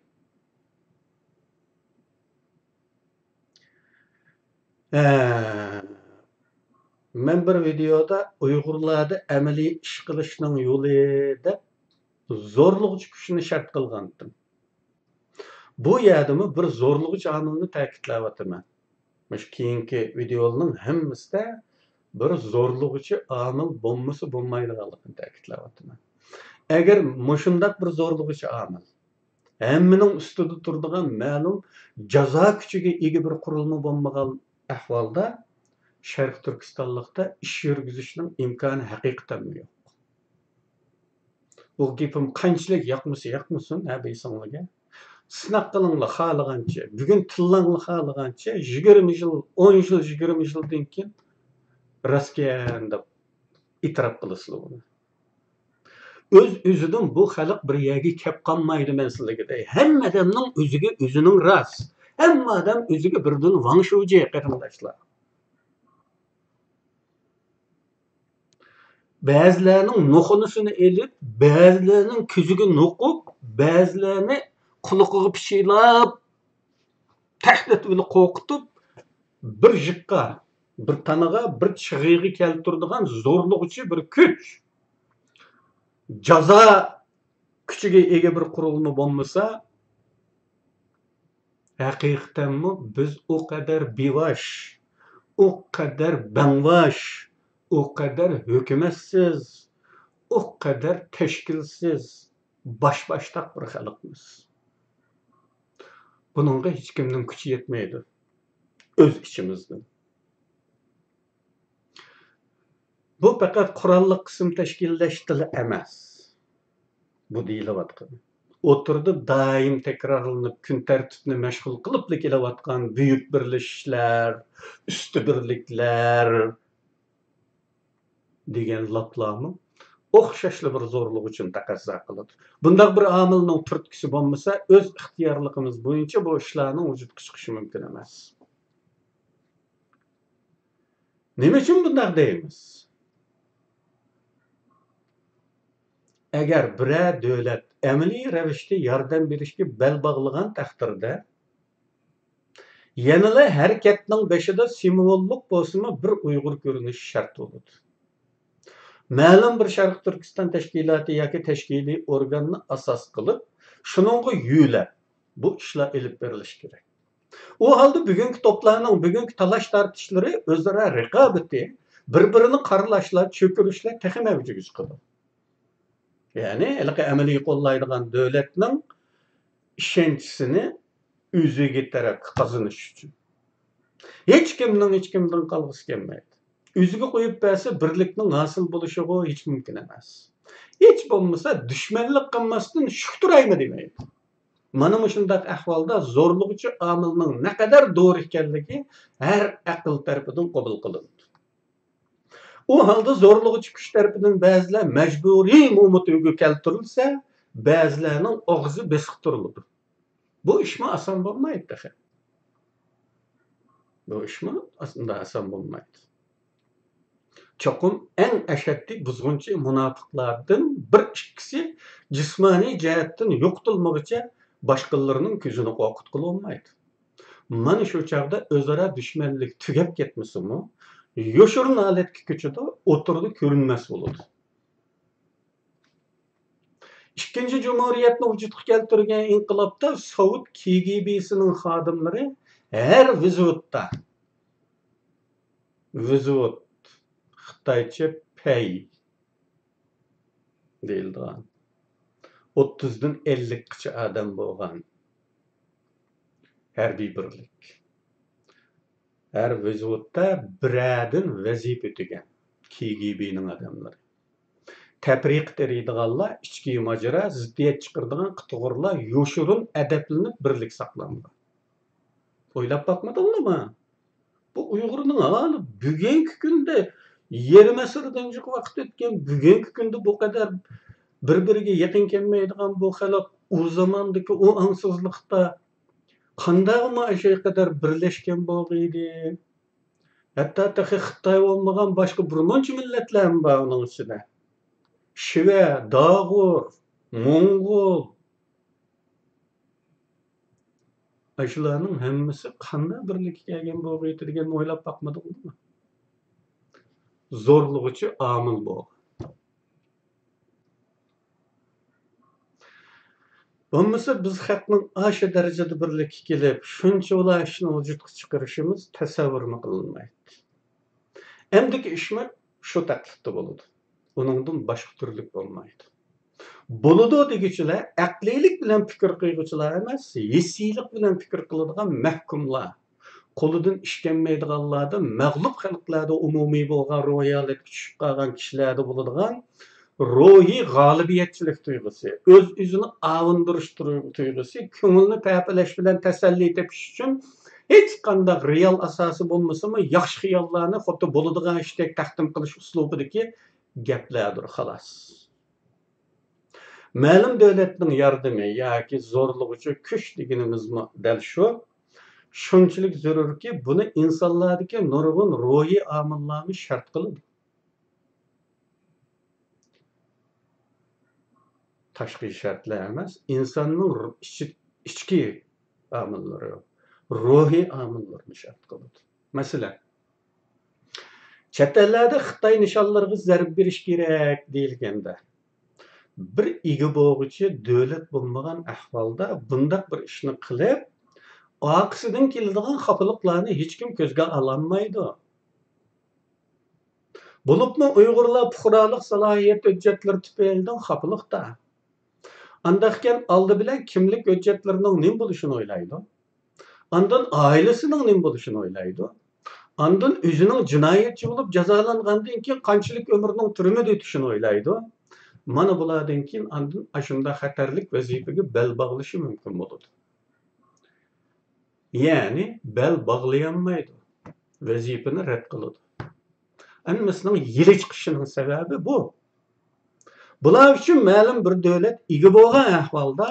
ھە، مەن بىر ۋىدېيودا ئۇيغۇرلاردا ئەمەلىي ئىش قىلىشنىڭ يولى دەپ زورلىغۇچى كۈچنى شەرت قىلغانتىم. بۇ يەردىمۇ بىر زورلىغۇچى ئامىلنى تەكىتلەۋاتىمەن. مۇشۇ كېيىنكى ۋىدېيولارنىڭ ھەممىسىدە بىر زورلىغۇچى ئامىل بولمىسا بولمايدىغانلىقىنى تەكىتلەۋاتىمەن. ئەگەر مۇشۇنداق بىر زورلىغۇچى ئامىل ھەممىنىڭ ئۈستىدە تۇرىدىغان مەلۇم جازا كۈچىگە ئىگە بىر قۇرۇلما بولمىغان ئەھۋالدا، شەرقىي تۈركىستانلىقتا ئىش يۈرگۈزۈشنىڭ ئىمكانى ھەقىقەتەنمۇ يوق. بۇ گېپىم قانچىلىك ياقمىسا ياقمىسۇن، ھە، بىسىڭلىگە. سىناق قىلىڭلار خالىغانچە، بۈگۈن تىللاڭلار خالىغانچە، يىگىرمە يىل، ئون يىل، يىگىرمە يىلدىن كېيىن راستكەن دەپ ئېتىراپ قىلىسىلەر بۇنى. ئۆز-ئۆزىدىن بۇ خەلق بىر يەرگە كەپ قالمايدۇ، مەن سىلەرگە دەي. ھەممە ئادەمنىڭ ئۆزىگە ئۆزىنىڭ راست. ھەممە ئادەم ئۆزىگە بىردىن ۋاڭ شۇجى، قېرىنداشلار. بەزىلەرنىڭ نوخۇنىسىنى ئېلىپ، بەزىلەرنىڭ كۆزىگە نوقۇپ، بەزىلەرنى قۇلىقىغا پىچىلاپ، تەھدىت بىلەن قورقۇتۇپ، بىر يىققا، بىر تانىغا، بىر چىغىغا كەلتۈرىدىغان زورلىغۇچى بىر كۈچ. جازا كۈچىگە ئىگە بىر قۇرۇلما بولمىسا، ھەقىقەتەنمۇ بىز ئۇ قەدەر بىۋاش، ئۇ قەدەر بەڭۋاش، ئۇ قەدەر ھۆكۈمەتسىز، ئۇ قەدەر تەشكىلسىز، باش-باشتاق بىر خەلقمىز. بۇنىڭغا ھېچكىمنىڭ كۈچى يەتمەيدۇ، ئۆز ئىچىمىزدىن. بۇ پەقەت قوراللىق قىسىم تەشكىللەشتىلا ئەمەس. بۇ دېيىلىۋاتقىنى. ئوتتۇرىدا دائىم تەكرارلىنىپ، كۈن تەرتىپنى مەشغۇل قىلىپلا كېلىۋاتقان بۈيۈك بىرلىشىشلەر، ئۈستى بىرلىكلەر دېگەن لاپلارمۇ ئوخشاشلا بىر زورلىغۇچىنى تەقەززا قىلىدۇ. بۇنداق بىر ئامىلنىڭ تۈرتكىسى بولمىسا، ئۆز ئىختىيارلىقىمىز بويىچە بۇ ئىشلارنىڭ ۋۇجۇدقا چىقىشى مۇمكىن ئەمەس. نېمە ئۈچۈن بۇنداق دەيمىز؟ ئەگەر بىرەر دۆلەت ئەمەلىي رەۋىشتە ياردەم بېرىشكە بەل باغلىغان تەقدىردە، يەنىلا ھەرىكەتنىڭ بېشىدا سىمۋوللۇق بولسىمۇ بىر ئۇيغۇر كۆرۈنۈشى شەرت بولىدۇ. مەلۇم بىر شەرقىي تۈركىستان تەشكىلاتى ياكى تەشكىلىي ئورگاننى ئاساس قىلىپ، شۇنىڭغا يۆلەپ، بۇ ئىشلار ئېلىپ بېرىلىشى كېرەك. ئۇ ھالدا بۈگۈنكى توپلارنىڭ بۈگۈنكى تالاش-تارتىشلىرى، ئۆزئارا رىقابىتى، بىر-بىرىنى قارىلاشلار، چۆكۈرۈشلەر تېخىمۇ ئەۋجىگە چىقىدۇ. يەنى ھېلىقى ئەمەلىي قوللايدىغان دۆلەتنىڭ ئىشەنچىسىنى ئۆزىگە تەرەپكە قازىنىش ئۈچۈن. ھېچكىمنىڭ ھېچكىمدىن قالغۇسى كەلمەيدۇ. ئۆزىگە قويۇپ بەرسە، بىرلىكنىڭ ھاسىل بولۇشىغۇ ھېچ مۇمكىن ئەمەس. ھېچ بولمىسا، دۈشمەنلىك قىلماستىن شۈك تۇرايمۇ دېمەيدۇ. مانا مۇشۇنداق ئەھۋالدا زورلىغۇچى ئامىلنىڭ نەقەدەر دورا ئىكەنلىكى ھەر ئەقىل تەرىپىدىن قوبۇل قىلىنىدۇ. ئۇ ھالدا زورلىغۇچى كۈچ تەرىپىدىن بەزىلەر مەجبۇرىي مومىتۈگە كەلتۈرۈلسە، بەزىلەرنىڭ ئاغزى بېسىقتۇرۇلىدۇ. بۇ ئىشمۇ ئاسان بولمايدۇ تېخى. بۇ ئىشمۇ ئاسان بولمايدۇ. چوقۇم ئەڭ ئەشەددىي بۇزغۇنچى مۇناپىقلاردىن بىر ئىككىسى جىسمانىي جەھەتتىن يوقىتىلمىغۇچە باشقىلىرىنىڭ كۆزىنى قورقۇتقىلى بولمايدۇ. مانا شۇ چاغدا ئۆزئارا دۈشمەنلىك تۈگەپ كەتمىسىمۇ، يوشۇرۇن ھالەتكە كۆچىدۇ، ئوتتۇرىدا كۆرۈنمەس بولىدۇ. ئىككىنچى جۇمھۇرىيەتنى ۋۇجۇدقا كەلتۈرگەن ئىنقىلابتا سوۋېت كىگىبىسىنىڭ خادىملىرى ھەر ۋزۋودتا، ۋزۋود، خىتايچە پەي دېيىلىدىغان، ئوتتۇزدىن ئەللىكقىچە ئادەم بولغان ھەربىي بىرلىك. ھەر ۋزۋودتا بىرەردىن ۋەزىپە ئۆتىگەن كىگىبىنىڭ ئادەملىرى. تەپرىقە تېرىيدىغانلار، ئىچكى ماجىرا، زىددىيەت چىقىرىدىغان قىتىغۇرلار يوشۇرۇن ئەدەپلىنىپ بىرلىك ساقلانغان. ئويلاپ باقمىدىڭلارمۇ؟ بۇ ئۇيغۇرنىڭ ھالى بۈگۈنكى كۈندە، يېرىم ئەسىردىن جىق ۋاقىت ئۆتكەن بۈگۈنكى كۈندە بۇ قەدەر بىر-بىرىگە يېقىن كەلمەيدىغان بۇ خەلق ئۇ زاماندىكى ئۇ ئاڭسىزلىقتا قانداقمۇ ئاشۇ قەدەر بىرلەشكەن بولغىيدى؟ ھەتتا تېخى خىتاي بولمىغان باشقا بىر مۇنچە مىللەتلەرمۇ بار ئۇنىڭ ئىچىدە. شىۋە، داغۇر، موڭغۇل. ئاشۇلارنىڭ ھەممىسى قانداق بىرلىككە كەلگەن بولغىيتى دېگەننى ئويلاپ باقمىدىڭلارمۇ؟ زورلىغۇچى ئامىل بولغان. بولمىسا بىز خەقنىڭ ئاشۇ دەرىجىدە بىرلىككە كېلىپ، شۇنچىۋالا ئىشنى ۋۇجۇدقا چىقىرىشىمىز تەسەۋۋۇرمۇ قىلىنمايتتى. ئەمدىكى ئىشمۇ شۇ تەكلىپتە بولىدۇ. ئۇنىڭدىن باشقا تۈرلۈك بولمايدۇ. بولىدۇ دېگۈچىلەر ئەقلىيلىك بىلەن پىكىر قىلغۇچىلار ئەمەس، ھېسسىيلىق بىلەن پىكىر قىلىدىغان مەھكۇملار. قولىدىن ئىش كەلمەيدىغانلاردا، مەغلۇپ خەلقلەردە ئومۇمىي بولغان روھىي ھالەتكە چۈشۈپ قالغان كىشىلەردە بولىدىغان روھىي غالىبىيەتچىلىك تۇيغۇسى، ئۆز-ئۆزىنى ئاۋۇندۇرۇش تۇي-، تۇيغۇسى، كۆڭۈلنى پەپىلەش بىلەن تەسەللى تېپىش ئۈچۈن ھېچقانداق رېئال ئاساسى بولمىسىمۇ، ياخشى خىياللارنى خۇددى بولىدىغان ئىشتەك تەقدىم قىلىش ئۇسلۇبىدىكى گەپلەردۇر، خالاس. مەلۇم دۆلەتنىڭ ياردىمى ياكى زورلىغۇچى كۈچ دېگىنىمىزمۇ دەل شۇ. شۇنچىلىك زۆرۈركى، بۇنى ئىنسانلاردىكى نۇرغۇن روھىي ئامىللارمۇ شەرت قىلىدۇ. تاشقى شەرتلەر ئەمەس، ئىنساننىڭ رۇ-، ئىچى-، ئىچكى ئامىللىرى، روھىي ئامىللىرىنى شەرت قىلىدۇ. مەسىلەن، چەت ئەللەردە خىتاي نىشانلىرىغا زەربە بېرىش كېرەك دېيىلگەندە، بىر ئىگە بولغۇچى دۆلەت بولمىغان ئەھۋالدا بۇنداق بىر ئىشنى قىلىپ، ئارقىسىدىن كېلىدىغان خاپىلىقلارنى ھېچكىم كۆزگە ئالالمايدۇ. بولۇپمۇ ئۇيغۇرلار پۇقرالىق سالاھىيەت ھۆججەتلىرى تۈپەيلىدىن خاپىلىقتا. ئانداقكەن ئالدى بىلەن كىملىك ھۆججەتلىرىنىڭ نېمە بولۇشىنى ئويلايدۇ. ئاندىن ئائىلىسىنىڭ نېمە بولۇشىنى ئويلايدۇ. ئاندىن ئۆزىنىڭ جىنايەتچى بولۇپ جازالانغاندىن كېيىن قانچىلىك ئۆمرىنىڭ تۈرمىدە ئۆتۈشىنى ئويلايدۇ. مانا بۇلاردىن كېيىن ئاندىن ئاشۇنداق خەتەرلىك ۋەزىپىگە بەل باغلىشى مۇمكىن بولىدۇ. يەنى بەل باغلىيالمايدۇ، ۋەزىپىنى رەت قىلىدۇ. ھەممىسىنىڭ يېلى چىقىشىنىڭ سەۋەبى بۇ. بۇلار ئۈچۈن مەلۇم بىر دۆلەت ئىگە بولغان ئەھۋالدا،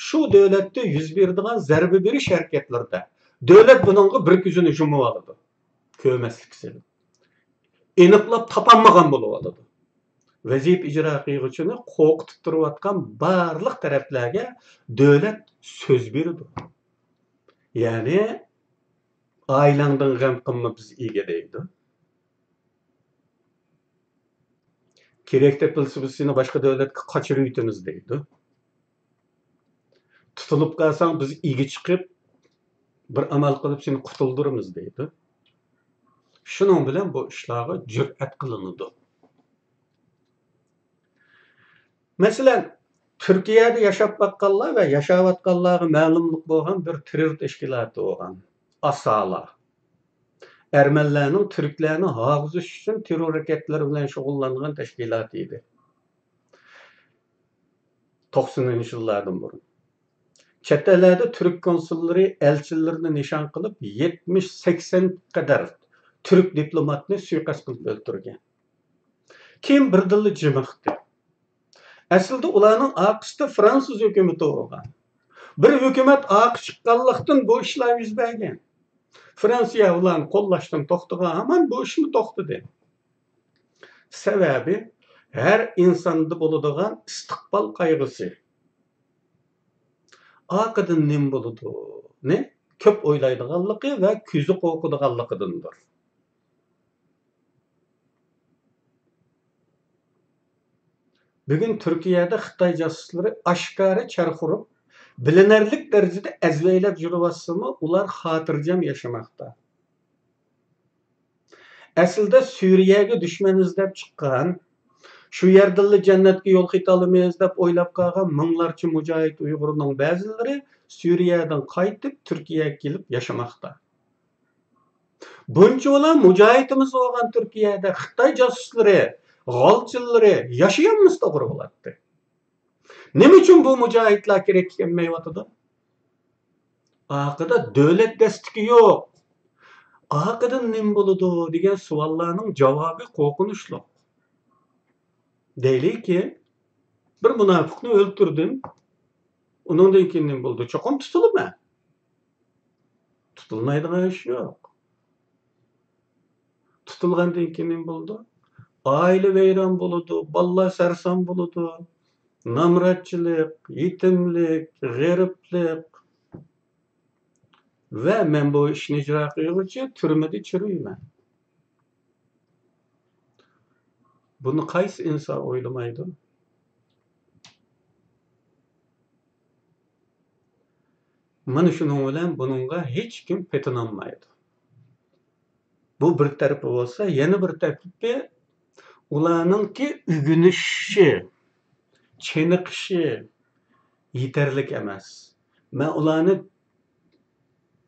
شۇ دۆلەتتە يۈز بېرىدىغان زەربە بېرىش ھەرىكەتلىرىدە دۆلەت بۇنىڭغا بىر كۆزىنى يۇمۇۋالىدۇ، كۆرمەسلىككە سېلىپ، ئېنىقلاپ تاپالمىغان بولۇۋالىدۇ. ۋەزىپە ئىجرا قىلغۇچىنى قورقۇتۇپ تۇرۇۋاتقان بارلىق تەرەپلەرگە دۆلەت سۆز بېرىدۇ. يەنى، «ئائىلەڭدىن غەم قىلما، بىز ئىگە» دەيدۇ. «كېرەك تېپىلسا، بىز سېنى باشقا دۆلەتكە قاچۇرۇۋېتىمىز» دەيدۇ. «تۇتۇلۇپ قالساڭ، بىز ئىگە چىقىپ، بىر ئامال قىلىپ سېنى قۇتۇلدۇرىمىز» دەيدۇ. شۇنىڭ بىلەن بۇ ئىشلارغا جۈرئەت قىلىنىدۇ. مەسىلەن، تۈركىيەدە ياشاپ باققانلار ۋە ياشاۋاتقانلارغا مەلۇملۇق بولغان بىر تېررور تەشكىلاتى بولغان ئاسالا. ئەرمەنلەرنىڭ تۈركلەرنى ھارغۇزۇش ئۈچۈن تېررور ھەرىكەتلىرى بىلەن شۇغۇللانغان تەشكىلات ئىدى. توقسىنىنچى يىللاردىن بۇرۇن. چەت ئەللەردە تۈرك كونسۇللىرى، ئەلچىلىرىنى نىشان قىلىپ، يەتمىش سەكسەن قەدەر تۈرك دىپلوماتنى سۇيىقەست قىلىپ ئۆلتۈرگەن. كېيىن بىردىنلا جىمىقتى. ئەسلىدە ئۇلارنىڭ ئارقىسىدا فرانسۇز ھۆكۈمىتى ئۇرغان. بىر ھۆكۈمەت ئارقا چىققانلىقتىن بۇ ئىشلار يۈز بەرگەن. فرانسىيە ئۇلارنى قوللاشتىن توختىغان ھامان بۇ ئىشمۇ توختىدى. سەۋەبى، ھەر ئىنساندا بولىدىغان ئىستىقبال قايغۇسى. ئارقىدىن نېمە بولىدۇنى كۆپ ئويلايدىغانلىقى ۋە كۆزى قورقىدىغانلىقىدىندۇر. بۈگۈن تۈركىيەدە خىتاي جاسۇسلىرى ئاشكارا چەرخ ئۇرۇپ، بىلىنەرلىك دەرىجىدە ئەزۋەيلەپ يۈرۈۋاتسىمۇ، ئۇلار خاتىرجەم ياشىماقتا. ئەسلىدە سۈرىيەگە دۈشمەن ئىزدەپ چىققان، شۇ يەردىنلا جەننەتكە يول خېتى ئالىمىز دەپ ئويلاپ قالغان مىڭلارچە مۇجاھىد ئۇيغۇرنىڭ بەزىلىرى سۈرىيەدىن قايتىپ تۈركىيەگە كېلىپ ياشىماقتا. بۇنچىۋالا مۇجاھىدىمىز بولغان تۈركىيەدە خىتاي جاسۇسلىرى، غالچىلىرى ياشىيالمىسا توغرا بولاتتى. نېمە ئۈچۈن بۇ مۇجاھىدلار كېرەككە كەلمەيۋاتىدۇ؟ ئارقىدا دۆلەت دەستىكى يوق. ئارقىدىن نېمە بولىدۇ دېگەن سوئاللارنىڭ جاۋابى قورقۇنچلۇق. دەيلىكى، بىر مۇناپىقنى ئۆلتۈردۈم. ئۇنىڭدىن كېيىن نېمە بولىدۇ؟ چوقۇم تۇتۇلىمەن. تۇتۇلمايدىغان ئىش يوق. تۇتۇلغاندىن كېيىن نېمە بولىدۇ؟ ئائىلە ۋەيران بولىدۇ، بالىلار سەرسان بولىدۇ، نامراتچىلىق، يېتىملىك، غېرىبلىق. ۋە مەن بۇ ئىشنى ئىجرا قىلغۇچە تۈرمىدە چىرىيمەن. بۇنى قايسى ئىنسان ئويلىمايدۇ؟ مانا شۇنىڭ بىلەن بۇنىڭغا ھېچكىم پېتىنالمايدۇ. بۇ بىر تەرىپى بولسا، يەنە بىر تەرىپى ئۇلارنىڭكى ئۆگىنىشى، چېنىقىشى يېتەرلىك ئەمەس. مەن ئۇلارنى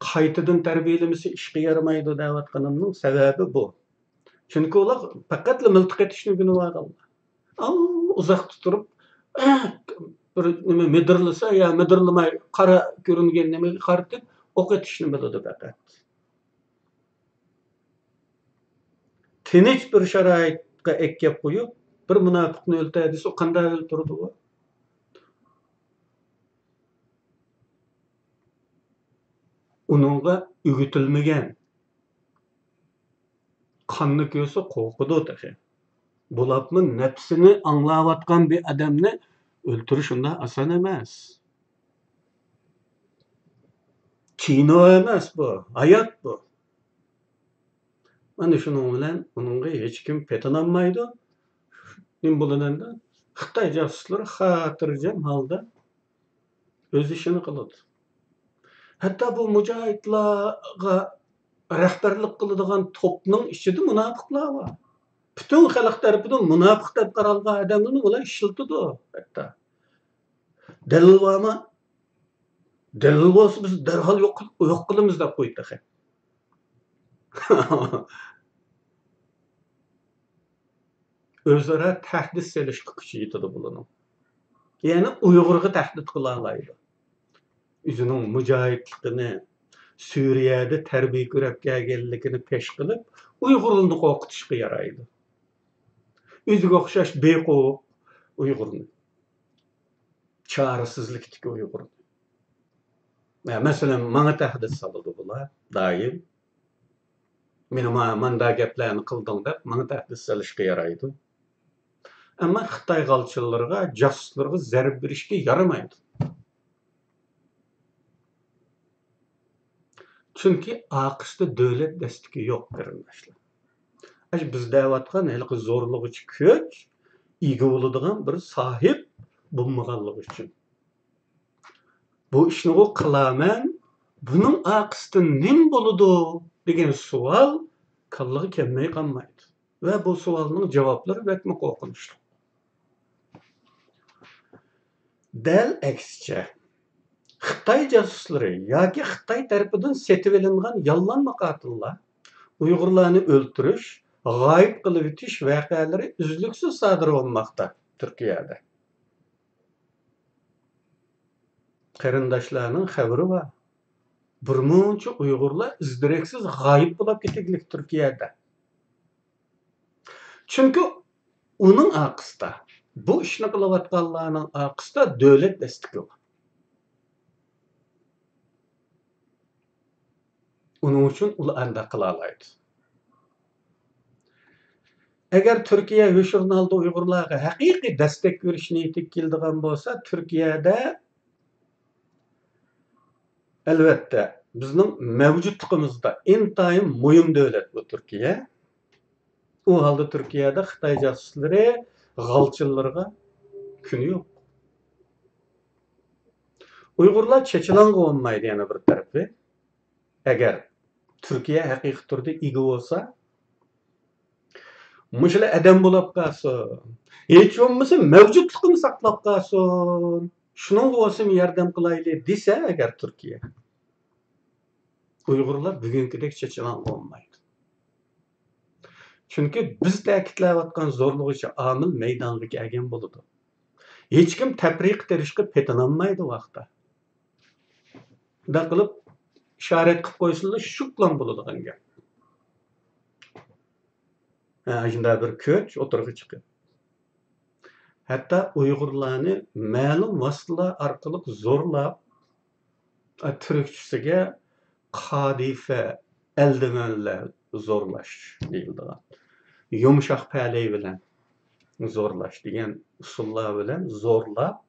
قايتىدىن تەربىيەلىمىسە ئىشقا يارىمايدۇ دەۋاتقىنىمنىڭ سەۋەبى بۇ. چۈنكى ئۇلار پەقەتلا مىلتىق ئېتىشنى ئۆگىنىۋالغانلار. ئاۋۇ ئۇزاقتا تۇرۇپ، بىر نېمە مىدىرلىسا يا مىدىرلىماي قارا كۆرۈنگەن نېمىگە قارىتىپ ئوق ئېتىشنى بىلىدۇ پەقەت. تىنچ بىر شارائىتقا ئەكەپ قويۇپ، بىر مۇناپىقنى ئۆلتۈر دېسە، ئۇ قانداق ئۆلتۈرىدۇ ئۇ؟ ئۇنىڭغا ئۆگىتىلمىگەن. قاننى كۆرسە قورقىدۇ تېخى. بولۇپمۇ نەپسىنى ئاڭلاۋاتقان بىر ئادەمنى ئۆلتۈرۈش ئۇنداق ئاسان ئەمەس. كىنو ئەمەس بۇ، ھايات بۇ. مانا شۇنىڭ بىلەن ئۇنىڭغا ھېچكىم پېتىنالمايدۇ. نېمە بولىدۇ ئەمدى؟ خىتاي جاسۇسلىرى خاتىرجەم ھالدا ئۆز ئىشىنى قىلىدۇ. ھەتتا بۇ مۇجاھىدلارغا رەھبەرلىك قىلىدىغان توپنىڭ ئىچىدە مۇناپىقلار بار. پۈتۈن خەلق تەرىپىدىن مۇناپىق دەپ قارالغان ئادەملەرنى ئۇلار ئىشلىتىدۇ ھەتتا. دەلىل بارمۇ؟ دەلىل بولسا بىز دەرھال يوق، يوق قىلىمىز دەپ قويدى تېخى. ئۆزئارا تەھدىت سېلىشقا كۈچى يېتىدۇ بۇلارنىڭ. يەنى ئۇيغۇرغا تەھدىت قىلالايدۇ. ئۆزىنىڭ مۇجاھىدلىقىنى، سۈرىيەدە تەربىيە كۆرۈپ كەلگەنلىكىنى پەش قىلىپ، ئۇيغۇرلارنى قورقۇتۇشقا يارايدۇ. ئۆزىگە ئوخشاش بىقۇۋ ئۇيغۇرنى. چارىسىزلىكتىكى ئۇيغۇرنى. مە-، مەسىلەن، ماڭا تەھدىت سالىدۇ بۇلار دائىم. مېنى ما-، ماندا گەپلەرنى قىلدىڭ دەپ ماڭا تەھدىت سېلىشقا يارايدۇ. ئەمما خىتاي غالچىلىرىغا، جاسۇسلىرىغا زەربە بېرىشكە يارىمايدۇ. چۈنكى ئارقىسىدا دۆلەت دەستىكى يوق، قېرىنداشلار. ئاشۇ بىز دەۋاتقان ھېلىقى زورلىغۇچى كۈچ ئىگە بولىدىغان بىر ساھىب بولمىغانلىقى ئۈچۈن. بۇ ئىشنىغۇ قىلامەن، بۇنىڭ ئارقىسىدىن نېمە بولىدۇ دېگەن سوئال كاللىغا كەلمەي قالمايدۇ. ۋە بۇ سوئالنىڭ جاۋابلىرى بەكمۇ قورقۇنچلۇق. دەل ئەكسىچە، خىتاي جاسۇسلىرى ياكى خىتاي تەرىپىدىن سېتىۋېلىنغان ياللانما قاتىللار، ئۇيغۇرلارنى ئۆلتۈرۈش، غايىب قىلىۋېتىش ۋەقەلىرى ئۈزلۈكسىز سادىر بولماقتا تۈركىيەدە. قېرىنداشلارنىڭ خەۋىرى بار. بىرمۇنچە ئۇيغۇرلار ئىز-دېرەكسىز غايىب بولاپ كېتىگلىك تۈركىيەدە. چۈنكى ئۇنىڭ ئارقىسىدا، بۇ ئىشنى قىلىۋاتقانلارنىڭ ئارقىسىدا دۆلەت دەستىكى بار. ئۇنىڭ ئۈچۈن ئۇلار ئانداق قىلالايدۇ. ئەگەر تۈركىيە ھۆشياران ھالدا ئۇيغۇرلارغا ھەقىقىي دەستەك بېرىش نىيىتىگە كېلىدىغان بولسا، تۈركىيەدە، ئەلۋەتتە، بىزنىڭ مەۋجۇتلۇقىمىزدا ئىنتايىن مۇھىم دۆلەت بۇ تۈركىيە. ئۇ ھالدا تۈركىيەدە خىتاي جاسۇسلىرى غالچىلىرىغا كۈنى يوق. ئۇيغۇرلار چېچىلاڭغا بولمايدۇ يەنە بىر تەرىپى. ئەگەر تۈركىيە ھەقىقىي تۈردە ئىگە بولسا، مۇشۇلار ئادەم بولاپ قالسۇن، ھېچ بولمىسا مەۋجۇتلۇقىنى ساقلاپ قالسۇن، شۇنىڭغا بولسىمۇ ياردەم قىلايلى دېسە ئەگەر تۈركىيە، ئۇيغۇرلار بۈگۈنكىدەك چېچىلاڭغا بولمايدۇ. چۈنكى بىز تەكىتلەۋاتقان زورلىغۇچى ئامىل مەيدانغا كەلگەن بولىدۇ. ھېچكىم تەپرىقە تېرىشقا پېتىنالمايدۇ ۋاقىتتا. مۇنداق قىلىپ ئىشارەت قىلىپ قويسىلا شۇكلام بولىدىغان گەپ. ھە، شۇنداق بىر كۈچ ئوتتۇرىغا چىقىپ، ھەتتا ئۇيغۇرلارنى مەلۇم ۋاسىتىلەر ئارقىلىق زورلاپ، ئا، تۈركچىسىگە قادىفە، ئەلدىۋەنلەر، زورلاش دېيىلىدىغان، يۇمشاق پەلەي بىلەن زورلاش دېگەن ئۇسۇللار بىلەن زورلاپ،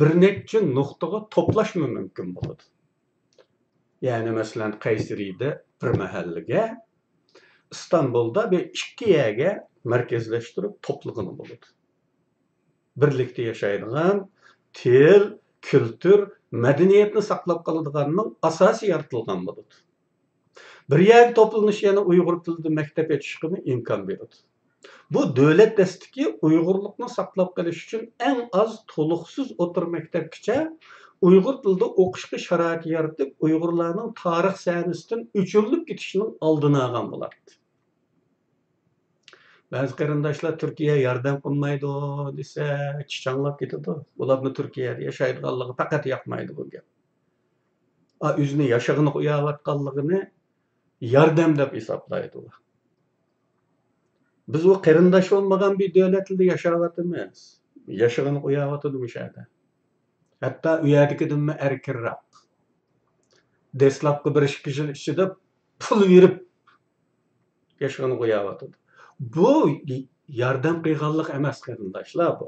بىر نەچچە نۇقتىغا توپلاشمۇ مۇمكىن بولىدۇ. يەنى مەسىلەن، قەيسىرىدە بىر مەھەللىگە، ئىستانبۇلدا بىر ئىككى يەرگە مەركەزلەشتۈرۈپ توپلىغىلى بولىدۇ. بىرلىكتە ياشايدىغان، تىل، كۈلتۈر، مەدەنىيەتنى ساقلاپ قالىدىغاننىڭ ئاساسى يارىتىلغان بولىدۇ. بىر يەرگە توپلىنىش يەنە ئۇيغۇر تىلىدا مەكتەپ ئېچىشقىمۇ ئىمكان بېرىدۇ. بۇ دۆلەت دەستىكى ئۇيغۇرلۇقنى ساقلاپ قېلىش ئۈچۈن ئەڭ ئاز تولۇقسىز ئوتتۇرا مەكتەپكىچە ئۇيغۇر تىلىدا ئوقۇشقا شارائىت يارىتىپ، ئۇيغۇرلارنىڭ تارىخ سەھنىسىدىن ئۆچۈرۈلۈپ كېتىشىنىڭ ئالدىنى ئالغان بولاتتى. بەزى قېرىنداشلار تۈركىيە ياردەم قىلمايدۇ دېسە، چىچاڭلاپ كېتىدۇ. بۇلارمۇ تۈركىيەدە ياشايدىغانلىقى پەقەت ياقمايدۇ بۇ گەپ. ئا، ئۆزىنى ياشىغىنىغا ئۇياۋاتقانلىقىنى ياردەم دەپ ھېسابلايدۇ. بىز ئۇ قېرىنداش بولمىغان بىر دۆلەتلەردە ياشاۋاتىمىز. ياشىغىنىغا ئۇياۋاتىدۇ مۇشۇ يەردە. ھەتتا ئۇ يەردىكىدىنمۇ ئەركىنراق. دەسلەپكى بىر ئىككى يىل ئىچىدە پۇل بېرىپ ياشىغىنىغا ئۇياۋاتىدۇ. بۇ ياردەم قىلغانلىق ئەمەس، قېرىنداشلار، بۇ.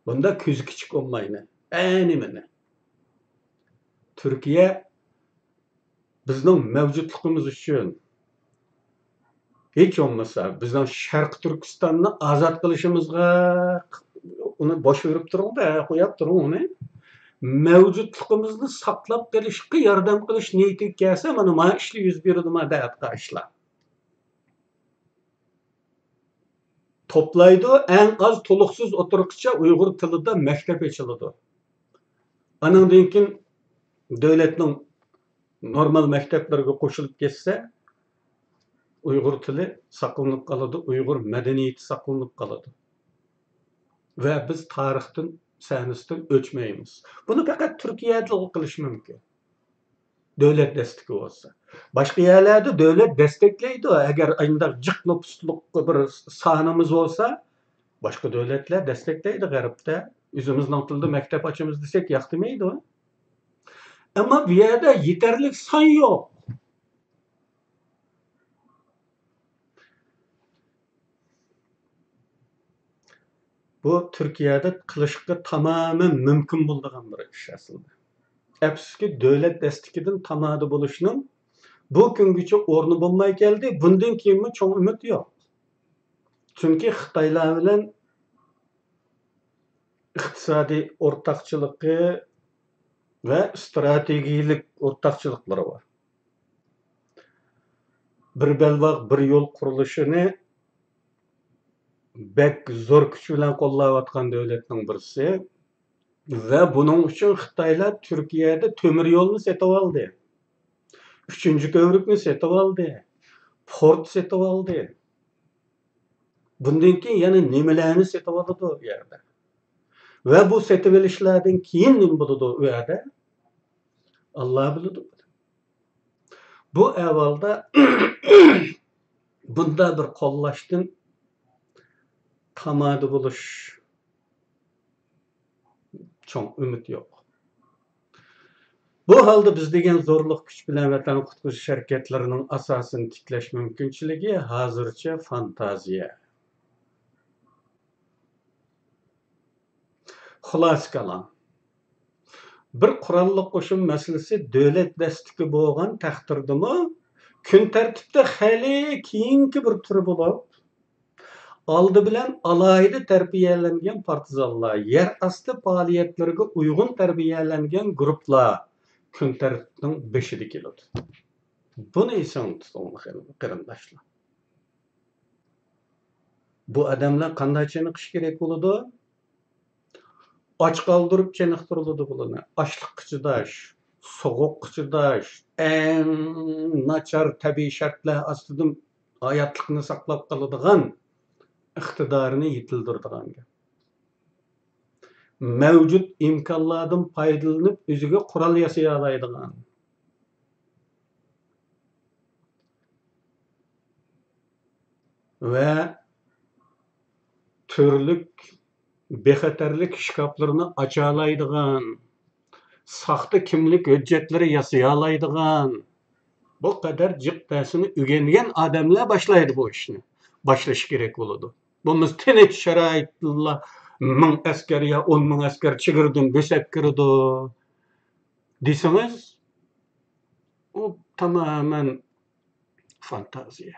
بۇندا كۆزى كىچىك بولمايلى. ئەنە مانا. تۈركىيە بىزنىڭ مەۋجۇتلۇقىمىز ئۈچۈن، ھېچ بولمىسا بىزنىڭ شەرقىي تۈركىستاننى ئازاد قىلىشىمىزغا، ئۇنى بوش بېرىپ تۇرۇڭ-دە، قويۇپ تۇرۇڭ ئۇنى. مەۋجۇتلۇقىمىزنى ساقلاپ قېلىشقا ياردەم قىلىش نىيىتىگە كەلسە، مانا، مانا ئىشلار يۈز بېرىدۇ، مانا دەۋاتقان ئىشلار. توپلايدۇ، ئەڭ ئاز تولۇقسىز ئوتتۇرىغىچە ئۇيغۇر تىلىدا مەكتەپ ئېچىلىدۇ. ئانىڭدىن كېيىن دۆلەتنىڭ نورمال مەكتەپلىرىگە قوشۇلۇپ كەتسە، ئۇيغۇر تىلى ساقلىنىپ قالىدۇ، ئۇيغۇر مەدەنىيىتى ساقلىنىپ قالىدۇ. ۋە بىز تارىختىن، سەھنىسىدىن ئۆچمەيمىز. بۇنى پەقەت تۈركىيەدىلا قىلىش مۇمكىن. دۆلەت دەستىكى بولسا. باشقا يەرلەردە دۆلەت دەستەكلەيدۇ. ئەگەر ئانداق جىق نوپۇسلۇق بىر سانىمىز بولسا، باشقا دۆلەتلەر دەستەكلەيدۇ غەربتە. ئۆزىمىزنىڭ تىلىدا مەكتەپ ئاچىمىز دېسەك ياق دېمەيدۇ. ئەمما بۇ يەردە يېتەرلىك سان يوق. بۇ تۈركىيەدە قىلىشقا تامامەن مۇمكىن بولىدىغان بىر ئىش ئەسلىدە. ئەپسۇسكى، دۆلەت دەستىكىدىن تامادە بولۇشنىڭ بۇ كۈنگىچە ئورنى بولماي كەلدى، بۇندىن كېيىنمۇ چوڭ ئۈمىد يوق. چۈنكى خىتايلار بىلەن ئىقتىسادىي ئورتاقچىلىقى ۋە ئىستراتېگىيىلىك ئورتاقچىلىقلىرى بار. بىر بەلباغ، بىر يول قۇرۇلۇشىنى بەك زور كۈچ بىلەن قوللاۋاتقان دۆلەتنىڭ بىرسى ۋە بۇنىڭ ئۈچۈن خىتايلار تۈركىيەدە تۆمۈر يولنى سېتىۋالدى. ئۈچىنچى كۆۋرۈكنى سېتىۋالدى. پورت سېتىۋالدى. بۇندىن كېيىن يەنە نېمىلەرنى سېتىۋالىدۇ ئۇ يەردە؟ ۋە بۇ سېتىۋېلىشلاردىن كېيىن نېمە بولىدۇ ئۇ يەردە؟ ئاللا بىلىدۇ. بۇ ئەھۋالدا بۇنداق بىر قوللاشتىن تامادە بولۇش چوڭ ئۈمىد يوق. بۇ ھالدا بىز دېگەن زورلۇق كۈچ بىلەن ۋەتەن قۇتقۇزۇش ھەرىكەتلىرىنىڭ ئاساسىنى تىكلەش مۇمكىنچىلىكى ھازىرچە فانتازىيە. خۇلاسە كالام. بىر قوراللىق قوشۇن مەسىلىسى دۆلەت دەستىكى بولغان تەقدىردىمۇ، كۈن تەرتىپتە خېلى كېيىنكى بىر تۈرى بولۇپ، ئالدى بىلەن ئالاھىدە تەربىيەلەنگەن پارتىزانلار يەر ئاستى پائالىيەتلىرىگە ئۇيغۇن تەربىيەلەنگەن گۇرۇپپىلار كۈن تەرتىپنىڭ بېشىدا كېلىدۇ. بۇنى ئېسىڭدە تۇتۇڭ، قېرىنداشلار. بۇ ئادەملەر قانداق چېنىقىش كېرەك بولىدۇ؟ ئاچ قالدۇرۇپ چېنىقتۇرۇلىدۇ بۇلارنى. ئاچلىققا چىداش، سوغۇققا چىداش، ئەڭ ناچار تەبىئىي شەرتلەر ئاستىدا ھاياتلىقنى ساقلاپ قالىدىغان ئىقتىدارىنى يېتىلدۈرىدىغان گەپ. مەۋجۇت ئىمكانلاردىن پايدىلىنىپ ئۆزىگە قورال ياسىيالايدىغان ۋە تۈرلۈك بىخەتەرلىك ئىشكاپلىرىنى ئاچالايدىغان، ساختا كىملىك ھۆججەتلىرى ياسىيالايدىغان، بۇ قەدەر جىق نەرسىنى ئۆگەنگەن ئادەملەر باشلايدۇ بۇ ئىشنى. باشلىشى كېرەك بولىدۇ. بولمىسا تىنچ شارائىتلا مىڭ ئەسكەر يا ئون مىڭ ئەسكەر چېگرىدىن بۆسۈپ كىرىدۇ دېسىڭىز، ئۇ تامامەن فانتازىيە.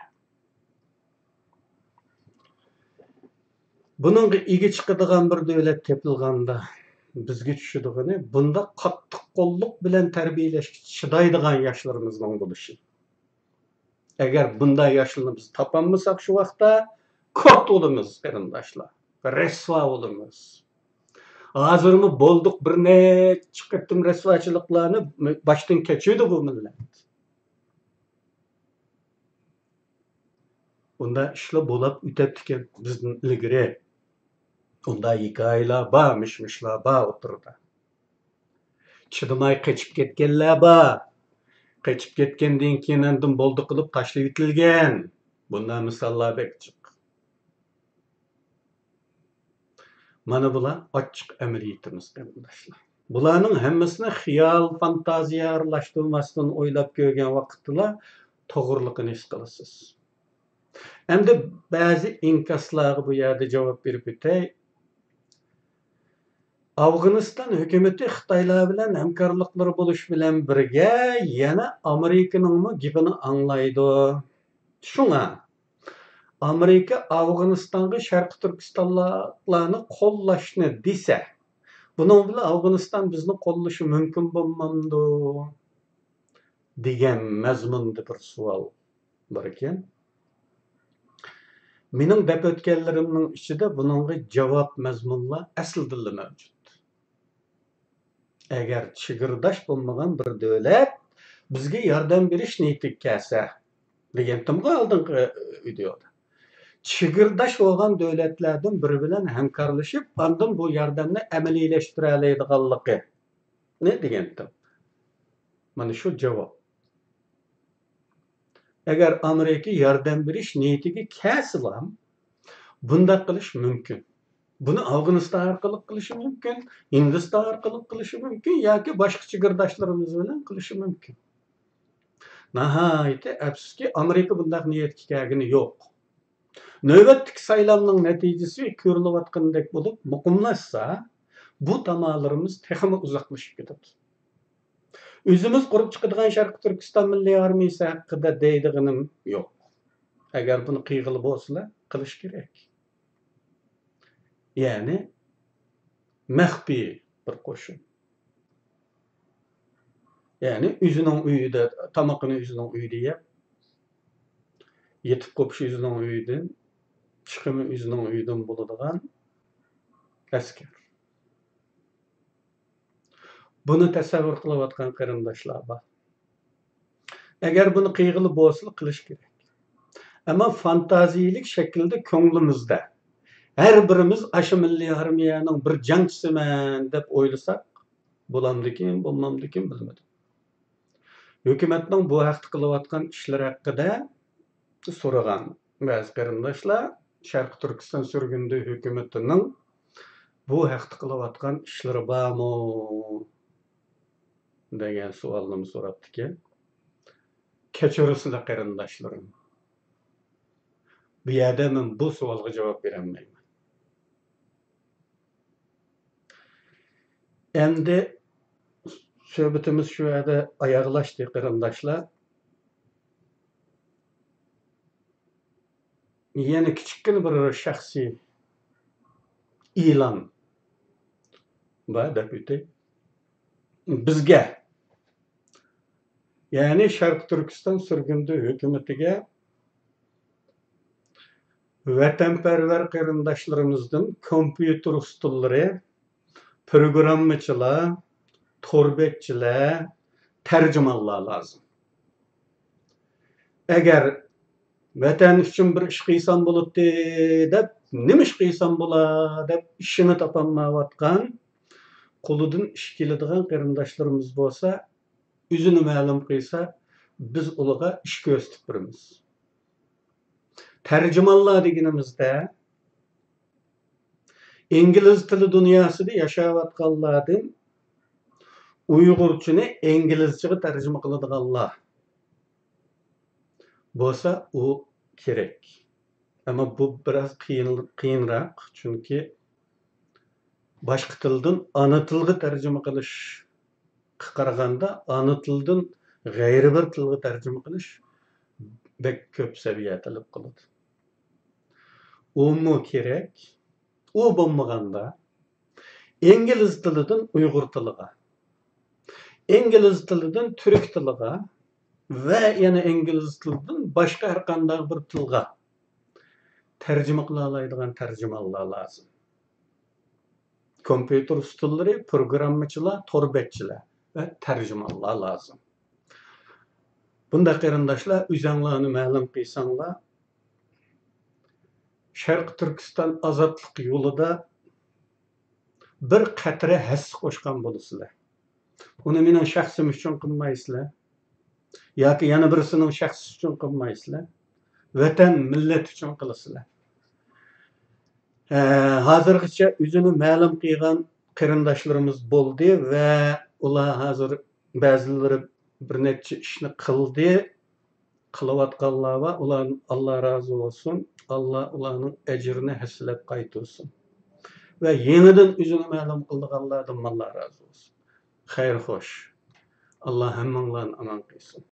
بۇنىڭغا ئىگە چىقىدىغان بىر دۆلەت تېپىلغاندا، بىزگە چۈشىدىغىنى بۇنداق قاتتىق قوللۇق بىلەن تەربىيەلەشكە چىدايدىغان ياشلىرىمىزنىڭ بولۇشى. ئەگەر بۇنداق ياشلارنى بىز تاپالمىساق، شۇ ۋاقىتتا كوت بولىمىز، قېرىنداشلار. رەسۋا بولىمىز. ھازىرمۇ بولدۇق، بىر نەچچە قېتىم رەسۋاچىلىقلارنى باشتىن كەچۈردى بۇ مىللەت. ئۇنداق ئىشلار بولاپ ئۆتەپتىكەن بىزدىن ئىلگىرى. ئۇنداق ھېكايىلەر بار، مىش-مىشلار بار ئوتتۇرىدا. چىدىماي قېچىپ كەتكەنلەر بار. قېچىپ كەتكەندىن كېيىن ئاندىن بولدى قىلىپ تاشلىۋېتىلگەن. بۇنداق مىساللار بەك جىق. مانا بۇلار ئاچچىق ئەمەلىيىتىمىز، قېرىنداشلار. بۇلارنىڭ ھەممىسىنى خىيال، فانتازىيە ئارىلاشتۇرماستىن ئويلاپ كۆرگەن ۋاقىتتىلا توغرىلىقىنى ھېس قىلىسىز. ئەمدى بەزى ئىنكاسلارغا بۇ يەردە جاۋاب بېرىپ ئۆتەي. ئافغانىستان ھۆكۈمىتى خىتايلار بىلەن ھەمكارلىقلىرى بولۇش بىلەن بىرگە، يەنە ئامېرىكىنىڭمۇ گېپىنى ئاڭلايدۇ. شۇڭا ئامېرىكا ئافغانىستانغا شەرقىي تۈركىستانلىقلارنى قوللاشنى دېسە، بۇنىڭ بىلەن ئافغانىستان بىزنى قوللىشى مۇمكىن بولمامدۇ؟ دېگەن مەزمۇندا بىر سوئال بار ئىكەن. مېنىڭ دەپ ئۆتكەنلىرىمنىڭ ئىچىدە بۇنىڭغا جاۋاب مەزمۇنلار ئەسلىدىنلا مەۋجۇت. ئەگەر چېگرىداش بولمىغان بىر دۆلەت بىزگە ياردەم بېرىش نىيىتىگە كەلسە، دېگەنتىمغۇ ئالدىنقى ۋىدېودا. چېگرىداش بولغان دۆلەتلەردىن بىرى بىلەن ھەمكارلىشىپ، ئاندىن بۇ ياردەمنى ئەمەلىيلەشتۈرەلەيدىغانلىقىنى دېگەنتىم. مانا شۇ جاۋاب. ئەگەر ئامېرىكا ياردەم بېرىش نىيىتىگە كەلسىلا، بۇنداق قىلىش مۇمكىن. بۇنى ئافغانىستان ئارقىلىق قىلىشى مۇمكىن، ھىندىستان ئارقىلىق قىلىشى مۇمكىن ياكى باشقا چېگرىداشلىرىمىز بىلەن قىلىشى مۇمكىن. ناھايىتى ئەپسۇسكى، ئامېرىكا بۇنداق نىيەتكە كەلگىنى يوق. نۆۋەتتىكى سايلامنىڭ نەتىجىسى كۆرۈلۈۋاتقىنىدەك بولۇپ مۇقىملاشسا، بۇ تامالىرىمىز تېخىمۇ ئۇزاقلىشىپ كېتىدۇ. ئۆزىمىز قۇرۇپ چىقىدىغان شەرقىي تۈركىستان مىللىي ئارمىيىسى ھەققىدە دەيدىغىنىم يوق. ئەگەر بۇنى قىلغىلى بولسىلا، قىلىش كېرەك. يەنى مەخپىي بىر قوشۇن. يەنى ئۆزىنىڭ ئۆيىدە، تامىقىنى ئۆزىنىڭ ئۆيىدە يەپ، يېتىپ قوپۇشى ئۆزىنىڭ ئۆيىدىن، چىقىمى ئۆزىنىڭ ئۆيىدىن بولىدىغان ئەسكەر. بۇنى تەسەۋۋۇر قىلىۋاتقان قېرىنداشلار بار. ئەگەر بۇنى قىلغىلى بولسىلا، قىلىش كېرەك. ئەمما فانتازىيىلىك شەكىلدە كۆڭلىمىزدە ھەر بىرىمىز ئاشۇ مىللىي ئارمىيەنىڭ بىر جەڭچىسىمەن دەپ ئويلىساق، بولامدىكىن، بولمامدىكىن بىلمىدىم. ھۆكۈمەتنىڭ بۇ ھەقتە قىلىۋاتقان ئىشلىرى ھەققىدە سورىغان بەزى قېرىنداشلار، شەرقىي تۈركىستان سۈرگۈندە ھۆكۈمىتىنىڭ بۇ ھەقتە قىلىۋاتقان ئىشلىرى بارمۇ؟ دېگەن سوئالنىمۇ سوراپتىكەن. كەچۈرسىلە قېرىنداشلىرىم، بۇ يەردە مەن بۇ سوئالغا جاۋاب بېرەلمەيمەن. ئەمدى سۆھبىتىمىز شۇ يەردە ئاياغلاشتى، قېرىنداشلار. يەنە كىچىككىنە بىر شەخسىي ئېلان بار دەپ ئۆتەي. بىزگە، يەنى شەرقىي تۈركىستان سۈرگۈندە ھۆكۈمىتىگە ۋەتەنپەرۋەر قېرىنداشلىرىمىزدىن كومپيۇتېر ئۇستىلىرى، پروگراممىچىلار، تور بەتچىلەر، تەرجىمانلار لازىم. ئەگەر ۋەتەن ئۈچۈن بىر ئىش قىلسام بولاتتى دەپ، نېمە ئىش قىلسام بولا دەپ ئىشىنى تاپالمايۋاتقان، قولىدىن ئىش كېلىدىغان قېرىنداشلىرىمىز بولسا، ئۆزىنى مەلۇم قىلسا، بىز ئۇلارغا ئىش كۆرسىتىپ بېرىمىز. تەرجىمانلار دېگىنىمىزدە، ئىنگلىز تىلى دۇنياسىدا ياشاۋاتقانلاردىن ئۇيغۇرچىنى ئىنگلىزچىغا تەرجىمە قىلىدىغانلار. بولسا ئۇ كېرەك. ئەمما بۇ بىراز قىيىن، قىيىنراق، چۈنكى باشقا تىلدىن ئانا تىلغا تەرجىمە قىلىشقا قارىغاندا، ئانا تىلدىن غەيرىي بىر تىلغا تەرجىمە قىلىش بەك كۆپ سەۋىيە تەلەپ قىلىدۇ. ئۇمۇ كېرەك. ئۇ بولمىغاندا، ئىنگلىز تىلىدىن ئۇيغۇر تىلىغا، ئىنگلىز تىلىدىن تۈرك تىلىغا ۋە يەنە ئىنگلىز تىلىدىن باشقا ھەر قانداق بىر تىلغا تەرجىمە قىلالايدىغان تەرجىمانلار لازىم. كومپيۇتېر ئۇستىلىرى، پروگراممىچىلار، تور بەتچىلەر ۋە تەرجىمانلار لازىم. بۇنداق قېرىنداشلار، ئۆزەڭلارنى مەلۇم قىلساڭلار، شەرقىي تۈركىستان ئازادلىق يولىدا بىر قەترە ھەسسە قوشقان بولىسىلەر. ئۇنى مېنىڭ شەخسىم ئۈچۈن قىلمايسىلەر ياكى يەنە بىرسىنىڭ شەخسى ئۈچۈن قىلمايسىلەر. ۋەتەن، مىللەت ئۈچۈن قىلىسىلەر. ھە، ھازىرغىچە ئۆزىنى مەلۇم قىلغان قېرىنداشلىرىمىز بولدى ۋە ئۇلار ھازىر بەزىلىرى بىر نەچچە ئىشنى قىلدى، قىلىۋاتقانلار بار. ئۇلار، ئاللا رازى بولسۇن. ئاللا ئۇلارنىڭ ئەجرىنى ھەسسىلەپ قايتۇرسۇن. ۋە يېڭىدىن ئۆزىنى مەلۇم قىلىدىغانلاردىن ئاللا رازى بولسۇن. خەير خوش. ئاللا ھەممىڭلارنى ئامان قىلسۇن.